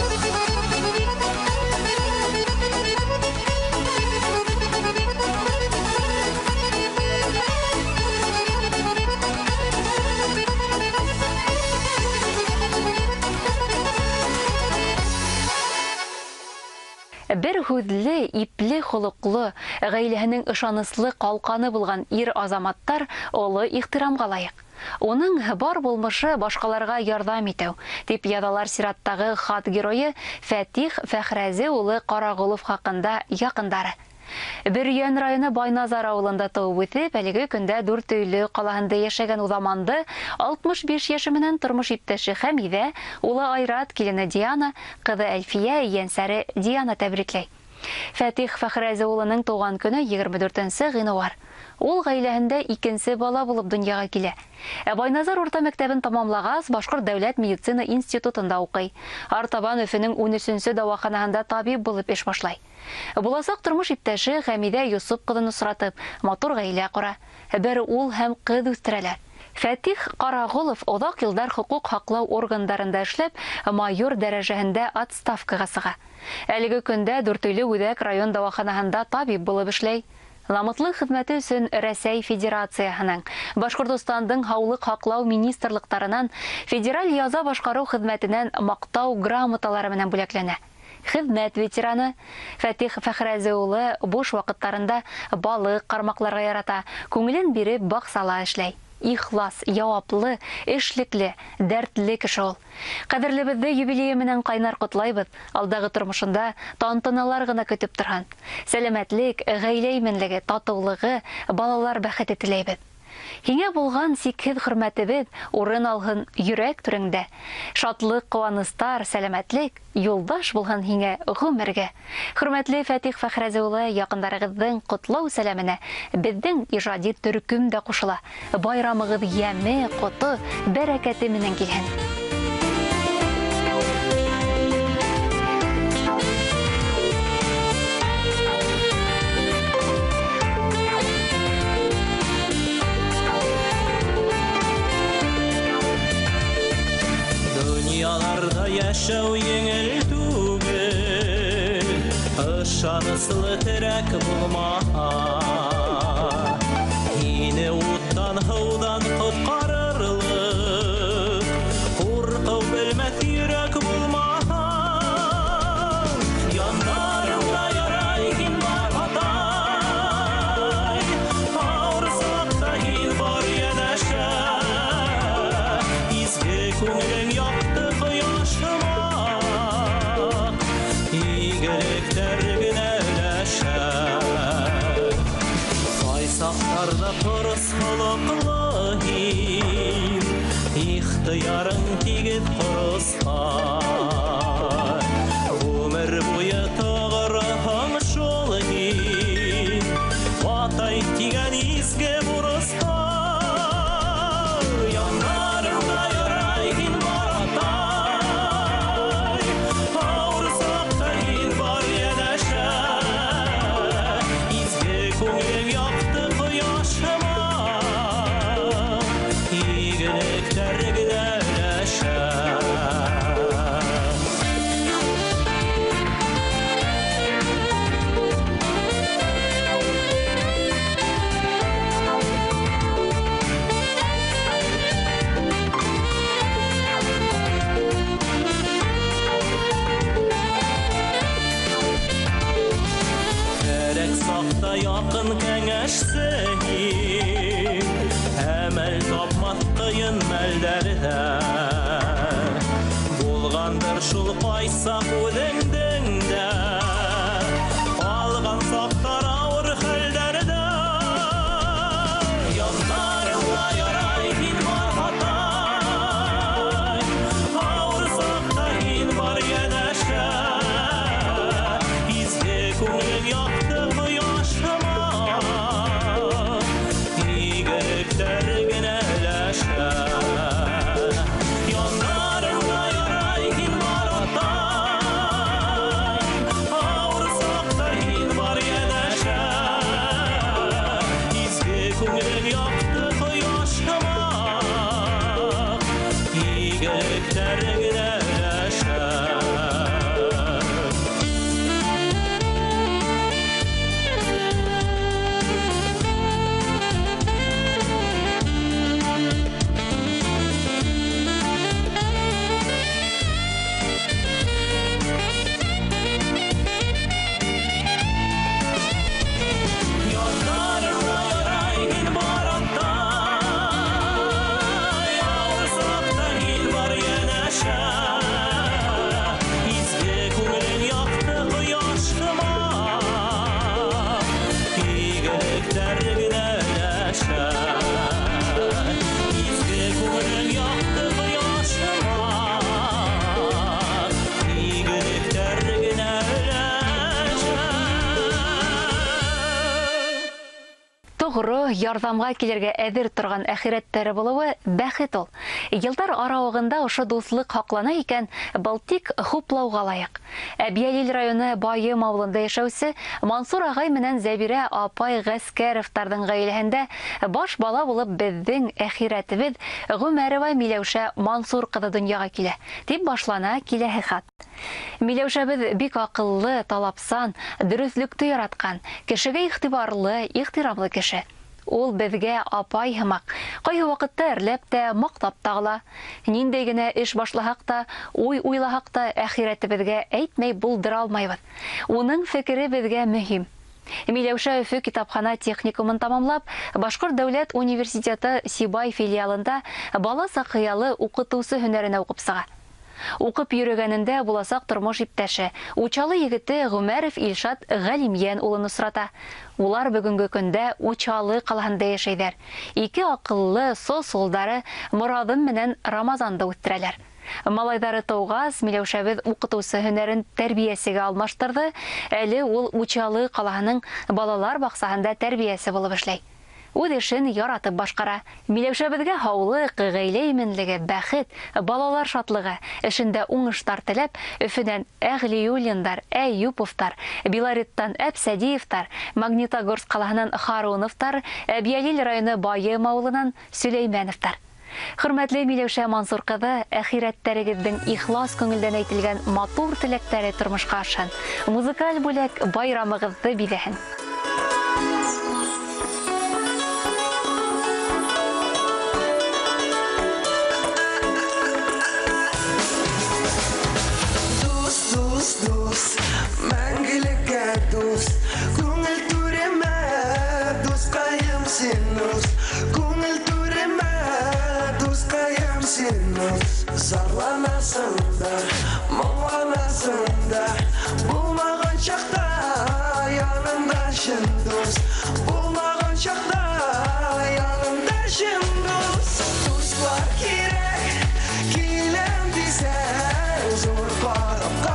Бер һүҙле, ипле холоҡло, ғаиләһенең ышаныслы ҡалҡаны булған ир азаматтар оло ихтирамға лайыҡ. Уның бар булмышы башҡаларға ярҙам итеү, тип яҙалар сираттағы хат геройы Фәтих Фәхрәзе улы Ҡарағолов хаҡында яҡындары. Бөрйән районы Байназар ауылында тыуып үҫеп, әлеге көндә Дүртөйлө ҡалаһында йәшәгән уҙаманды 65 йәше менән тормош иптәше Хәмиҙә, улы Айрат, килене Диана, ҡыҙы Әлфиә, ейәнсәре Диана тәбрикләй. Фәтих Фәхрәзе улының тыуған көнө 24 ғинуар. Ул ғаиләһендә икенсе бала булып донъяға килә. Ә Байназар урта мәктәбен тамамлағас, Башҡорт дәүләт медицина институтында уҡый. Артабан Өфөнөң 13-нсө дауаханаһында табип булып эш башлай. Буласаҡ тормош иптәше Хәмиҙә Йосоп ҡыҙын осратып, матур ғаилә ҡора. Бер ул һәм ҡыҙ үҫтерәләр. Фәтих Ҡарағолов оҙаҡ йылдар хоҡуҡ һаҡлау органдарында эшләп, майор дәрәжәһендә отставкаға сыға. Әлеге көндә Дүртөйлө үҙәк район дауаханаһында табип булып эшләй. Намыҫлы хеҙмәте өсөн Рәсәй Федерацияһының, Башҡортостандың һаулыҡ һаҡлау министрлыҡтарынан, федераль яза башҡарыу хеҙмәтенән маҡтау грамоталары менән бүләкләнә. Хеҙмәт ветераны Фәтих Фәхрәзе улы буш ваҡыттарында балыҡ ҡармаҡларға ярата, күңелен биреп баҡсала эшләй. Ихлас, яуаплы, эшлекле, дәртле кеше ул. Ҡәҙерлебеҙҙе юбилейы менән ҡайнар ҡотлайбыҙ. Алдағы тормошонда тантаналар ғына көтөп торһон. Сәләмәтлек, ғаилә именлеге, татыулығы, балалар бәхете теләйбеҙ. Һиңә булған сикһеҙ хөрмәтебеҙ урын алһын йөрәк түреңдә. Шатлыҡ, ҡыуаныстар, сәләмәтлек юлдаш булһын һиңә ғүмергә. Хөрмәтле Фәтих Фәхрәзе улы, яҡындарығыҙҙың ҡотлау сәләменә беҙҙең ижади төркөм дә ҡушыла. Байрамығыҙ йәме, ҡото, бәрәкәте менән килһен. Донъяларҙа йәшәү еңел түгел, ышаныслы терәк булмаһа, һине уттан, һыуҙан ҡотҡарырлыҡ ҡурҡыу белмәҫ йөрәк булмаһа, яндарыңда ярай һин бар, атай, ауыр саҡта һин бар йәнәшә, изге күңелең яҡты ҡояш һымаҡ, игелектәр генә өләшә. Ҡай саҡтарҙа ҡорос холоҡло һин, ихтыярың тигеҙ ҡоростай, ғүмер буйы тоғроһоң шул һин, атай тигән изге бурыстай. Яндарыңда ярай һин бар, атай, ауыр саҡта һин бар йәнәшә, изге күңелең яҡты ҡояш һымаҡ, игелектәр генә өләшә. Кәрәк саҡта яҡын кәңәшсе һин, әмәл тапмаҫ ҡыйын мәлдәрҙә, булғандыр шул ҡайсаҡ үҙеңдең дә, ҡалған саҡтар ауыр хәлдәрҙә. Яндарыңда ярай һин бар, атай, ауыр саҡта һин бар йәнәшә, изге күңелең яҡты ҡояш һымаҡ, игелектәр генә өләшә. Яндарыңда ярай һин бар, атай, ярҙамға килергә әҙер торған әхирәттәре булыуы бәхет ул. Йылдар арауығында ошо дуҫлыҡ һаҡлана икән, был тик хуплауға лайыҡ. Әбйәлил районы Байым ауылында йәшәүсе Мансур ағай менән Зәбирә апай Ғәскәровтарҙың ғаиләһендә баш бала булып беҙҙең әхирәтебеҙ Ғүмәрова Миләүшә Мансур ҡыҙы донъяға килә, тип башлана киләһе хат. Миләүшәбеҙ бик аҡыллы, талапсан, дөрөҫлөктө яратҡан, кешегә иғтибарлы, ихтирамлы кеше. Ул беҙгә апай һымаҡ. Ҡайһы ваҡытта әрләп тә, маҡтап та ала. Ниндәй генә эш башлаһаҡ та, уй уйлаһаҡ та әхирәтебеҙгә әйтмәй булдыра алмайбыҙ. Уның фекере беҙгә мөһим. Миләүшә Өфө китапхана техникумын тамамлап, Башҡорт дәүләт университеты Сибай филиалында бала саҡ хыялы уҡытыусы һөнәренә уҡып сыға. Уҡып йөрөгәнендә буласаҡ тормош иптәше, Учалы егете Ғүмәров Илшат Ғәлимйән улын осрата. Улар бөгөнгө көндә Учалы ҡалаһында йәшәйҙәр. Ике аҡыллы сос улдары Морадым менән Рамазанды үҫтерәләр. Малайҙары тыуғас, Миләүшәбеҙ уҡытыусы һөнәрен тәрбиәсегә алмаштырҙы. Әле ул Учалы ҡалаһының балалар баҡсаһында тәрбиәсе булып эшләй. Үҙ эшен яратып башҡара. Миләүшәбеҙгә һаулыҡ, ғаилә именлеге, бәхет, балалар шатлығы, эшендә уңыштар теләп, Өфөнән Әғлиуллиндар, Әйүповтар, Белореттан Әпсәдиевтар, Магнитогорск ҡалаһынан Харуновтар, Әбйәлил районы Байым ауылынан Сөләймәновтар. Хөрмәтле Миләүшә Мансур ҡыҙы, әхирәттәрегеҙҙең ихлас күңелдән әйтелгән матур теләктәре тормошҡа ашһын. Музыкаль бүләк байрамығыҙҙы биҙәһен. Дус, мәңгелеккә дус, күңел түремә, дусҡайым син дус, күңел түремә, дусҡайым син дус. Зарланасың да, моңланасың да, булмаған чаҡта яныңда чын дус, булмаған чаҡта яныңда чын дус. Дуслар кирәк, киләм тисәң, зур ҡарапҡа.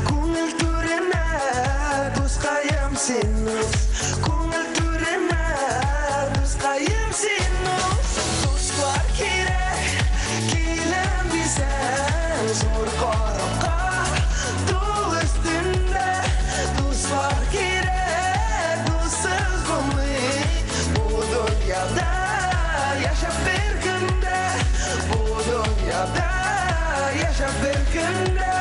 Күңел түренә, дусҡайым син дус, күңел түренә, дусҡайым син дус. Дуслар кирәк, киләм тисәң, зур ҡарапҡа тул өҫтөндә. Дуслар кирәк, дуҫһыҙ булмай бу донъяда йәшәп бер көндә, бу донъяда йәшәп бер көндә.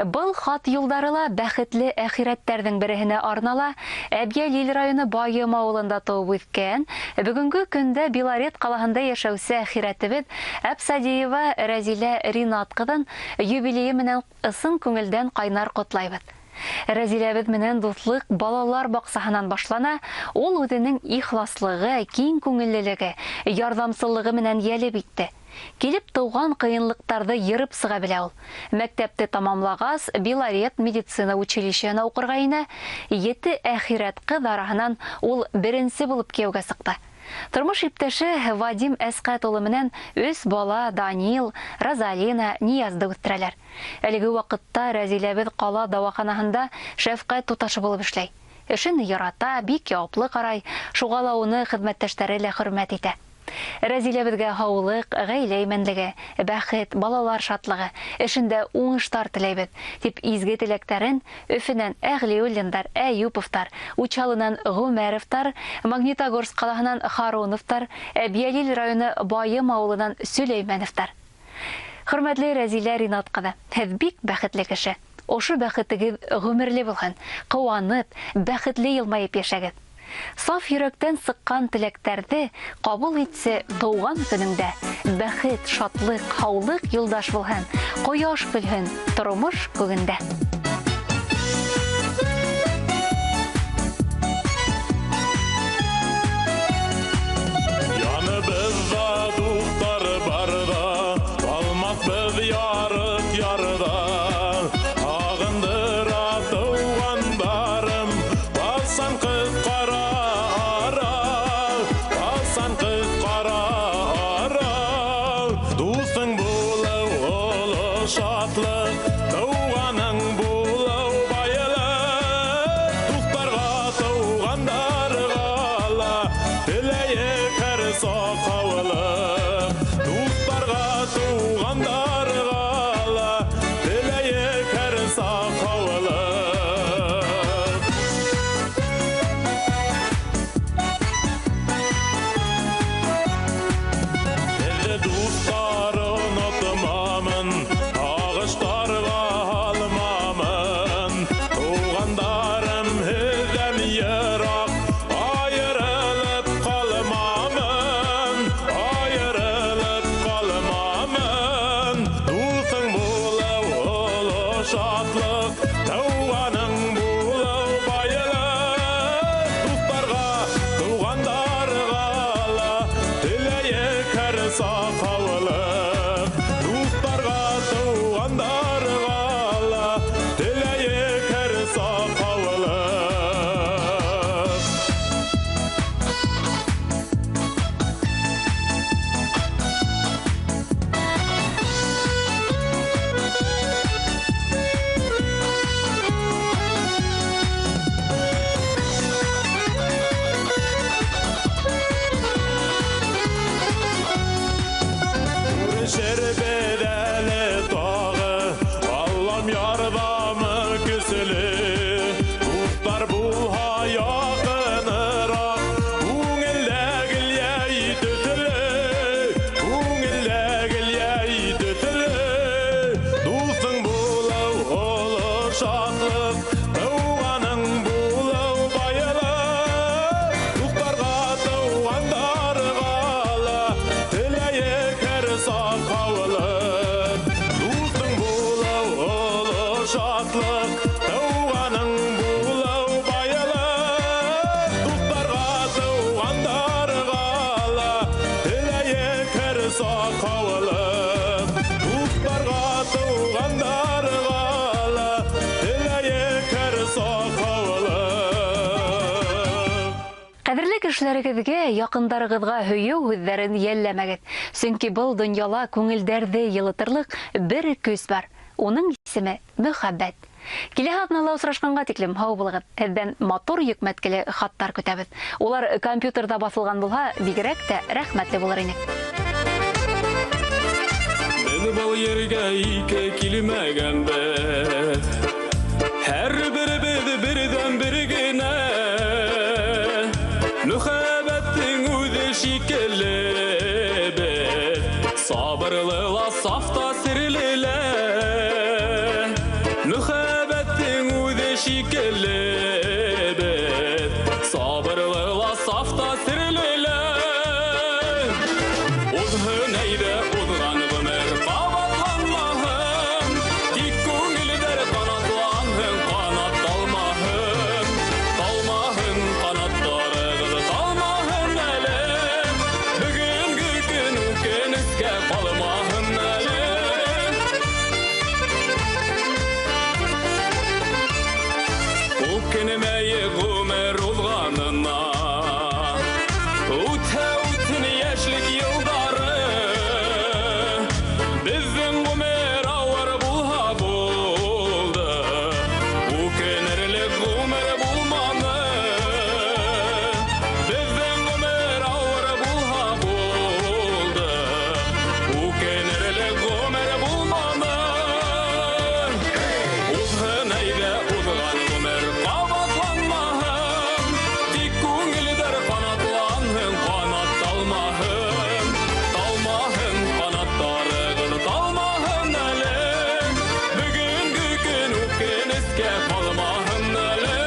Был хат юлдары ла бәхетле әхирәттәрҙең береһенә арнала. Әбйәлил районы Байым ауылында тыуып үҫкән, бөгөнгө көндә Белорет ҡалаһында йәшәүсе әхирәтебеҙ Әпсадиева Рәзилә Ринат ҡыҙын юбилейы менән ысын күңелдән ҡайнар ҡотлайбыҙ. Рәзиләбеҙ менән дуҫлыҡ балалар баҡсаһынан башлана. Ул үҙенең ихласлығы, киң күңеллелеге, ярҙамсыллығы менән йәлеп итте. Килеп тыуған ҡыйынлыҡтарҙы йырып сыға белә ул. Мәктәпте тамамлағас, Белорет медицина училищеһына уҡырға инә. 7 әхирәт ҡыҙ араһынан ул беренсе булып кейәүгә сыҡты. Тормош иптәше Вадим Әсҡәт улы менән 3 бала Данил, Розалина, Ниязды үҫтерәләр. Әлеге ваҡытта Рәзиләбеҙ ҡала дауаханаһында шәфҡәт туташы булып эшләй. Эшен ярата, бик яуаплы ҡарай, шуға ла уны хеҙмәттәштәре лә хөрмәт итә. Рәзиләбеҙгә һаулыҡ, ғаилә именлеге, бәхет, балалар шатлығы, эшендә уңыштар теләйбеҙ, тип изге теләктәрен Өфөнән Әғлиуллиндар, Әйүповтар, Учалынан Ғүмәровтар, Магнитогорск ҡалаһынан Харуновтар, Әбйәлил районы Байым ауылынан Сөләймәновтар. Хөрмәтле Рәзилә Ринат ҡыҙы, һеҙ бик бәхетле кеше. Ошо бәхетегеҙ ғүмерле булһын, ҡыуанып, бәхетле йылмайып йәшәгеҙ. Саф йөрәктән сыҡҡан теләктәрҙе ҡабул итсе тыуған көнөңдә. Бәхет, шатлыҡ, һаулыҡ юлдаш булһын, ҡояш көлһөн тормош күгендә. Яныбыҙҙа дуҫтар барҙа, ҡалмаҫбыҙ ярыҡ ярҙа. Һағындыра тыуғандарым, ҡасан ҡыҙ дуҫың булыу оло шатлыҡ, тыуғаның булыу байлыҡ. Дуҫтарға, тыуғандарға ла теләйек һәр саҡ һаулыҡ. Дуҫтарға, тыуғандарға ла теләйек һәр саҡ һаулыҡ. Дуҫтар онотмамын, ағыштарға һалмамын. Туғандарым һеҙҙән йыраҡ, айырылып ҡалмамын, айырылып ҡалмамын. Дуҫың булыу оло шатлыҡ, тыуғаның булыу байлыҡ. Дуҫтарға, туғандарға ла теләйек һәр саҡ һаулыҡ. Дуҫтарға, тыуғандарға ла теләйек һәр саҡ һаулыҡ. Күрешербеҙ әле тағы, Аллам ярҙамы көслө. Дуҫтар булһа яҡыныраҡ, күңелдә гел йәй төҫлө, күңелдә гел йәй төҫлө. Дуҫың булыу оло шатлыҡ, тыуғаның булыу байлыҡ. Дуҫтарға, тыуғандарға ла теләйек һәр саҡ һаулыҡ. Дуҫың булыу оло шатлыҡ, тыуғаның булыу байлыҡ. Дуҫтарға, тыуғандарға ла теләйек һәр саҡ һаулыҡ. Дуҫтарға, тыуғандарға ла теләйек һәр саҡ һаулыҡ. Ҡәҙерле кешеләрегеҙгә, яҡындарығыҙға һөйөү һүҙҙәрен йәлләмәгеҙ. Сөнки был донъяла күңелдәрҙе йылытырлыҡ бер көс бар. Уның исеме мөхәббәт. Киләһе аҙнала осрашҡанға тиклем һау булығыҙ. Һеҙҙән матур йөкмәткеле хаттар көтәбеҙ. Улар компьютерҙа баҫылған булһа, бигерәк тә рәхмәтле булыр инек. Беҙ был ергә ике килмәгәнбеҙ, һәр беребеҙ берҙән бер генә. Мөхәббәттең үҙе шикелле беҙ, сабырлы ла, саф та, серле лә. Үкенмәй ғүмер уҙғанына. Үтһә үтһен йәшлек йылдары, беҙҙең ғүмер ауыр булһа булды, үкенерлек ғүмер булманы. Беҙҙең ғүмер ауыр булһа булды, үкенерлек ғүмер булманы. Уҙһын әйҙә уҙған ғүмер, ҡабатланмаһын, тик күңелдәр ҡанатланһын, ҡанат талмаһын, талмаһын ҡанаттарығыҙ, талмаһын әле. Бөгөнгө көн үкенескә ҡалмаһын әле.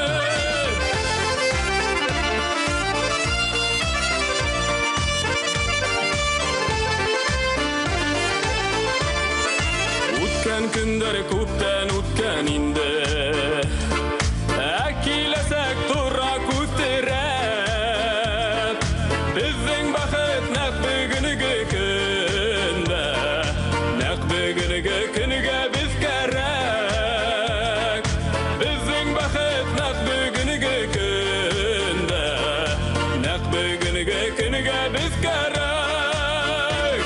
Үткән көндәр күптән үткән инде, ә киләсәк тора күҙ терәп. Беҙҙең бәхет нәҡ бөгөнгө көндә, нәҡ бөгөнгө көнгә беҙ кәрәк. Беҙҙең бәхет нәҡ бөгөнгө көндә, нәҡ бөгөнгө көнгә беҙ кәрәк.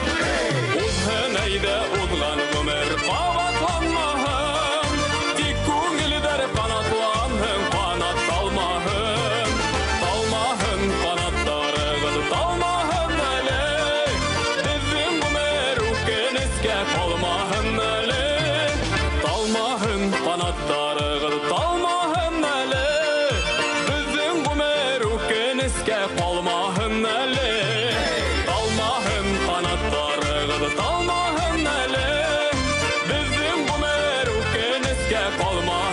Уҙһын әйҙә уҙған ғүмер, ҡабатланмаһын, тик күңелдәр ҡанатланһын, ҡанат талмаһын, талмаһын ҡанаттарығыҙ, талмаһын әле. Беҙҙең ғүмер үкенескә ҡалмаһын әле. Талмаһын ҡанаттарығыҙ, талмаһын әле. Беҙҙең ғүмер үкенескә ҡалмаһын әле. Талмаһын ҡанаттарығыҙ, талмаһын әле. Беҙҙең ғүмер үкенескә ҡалмаһын.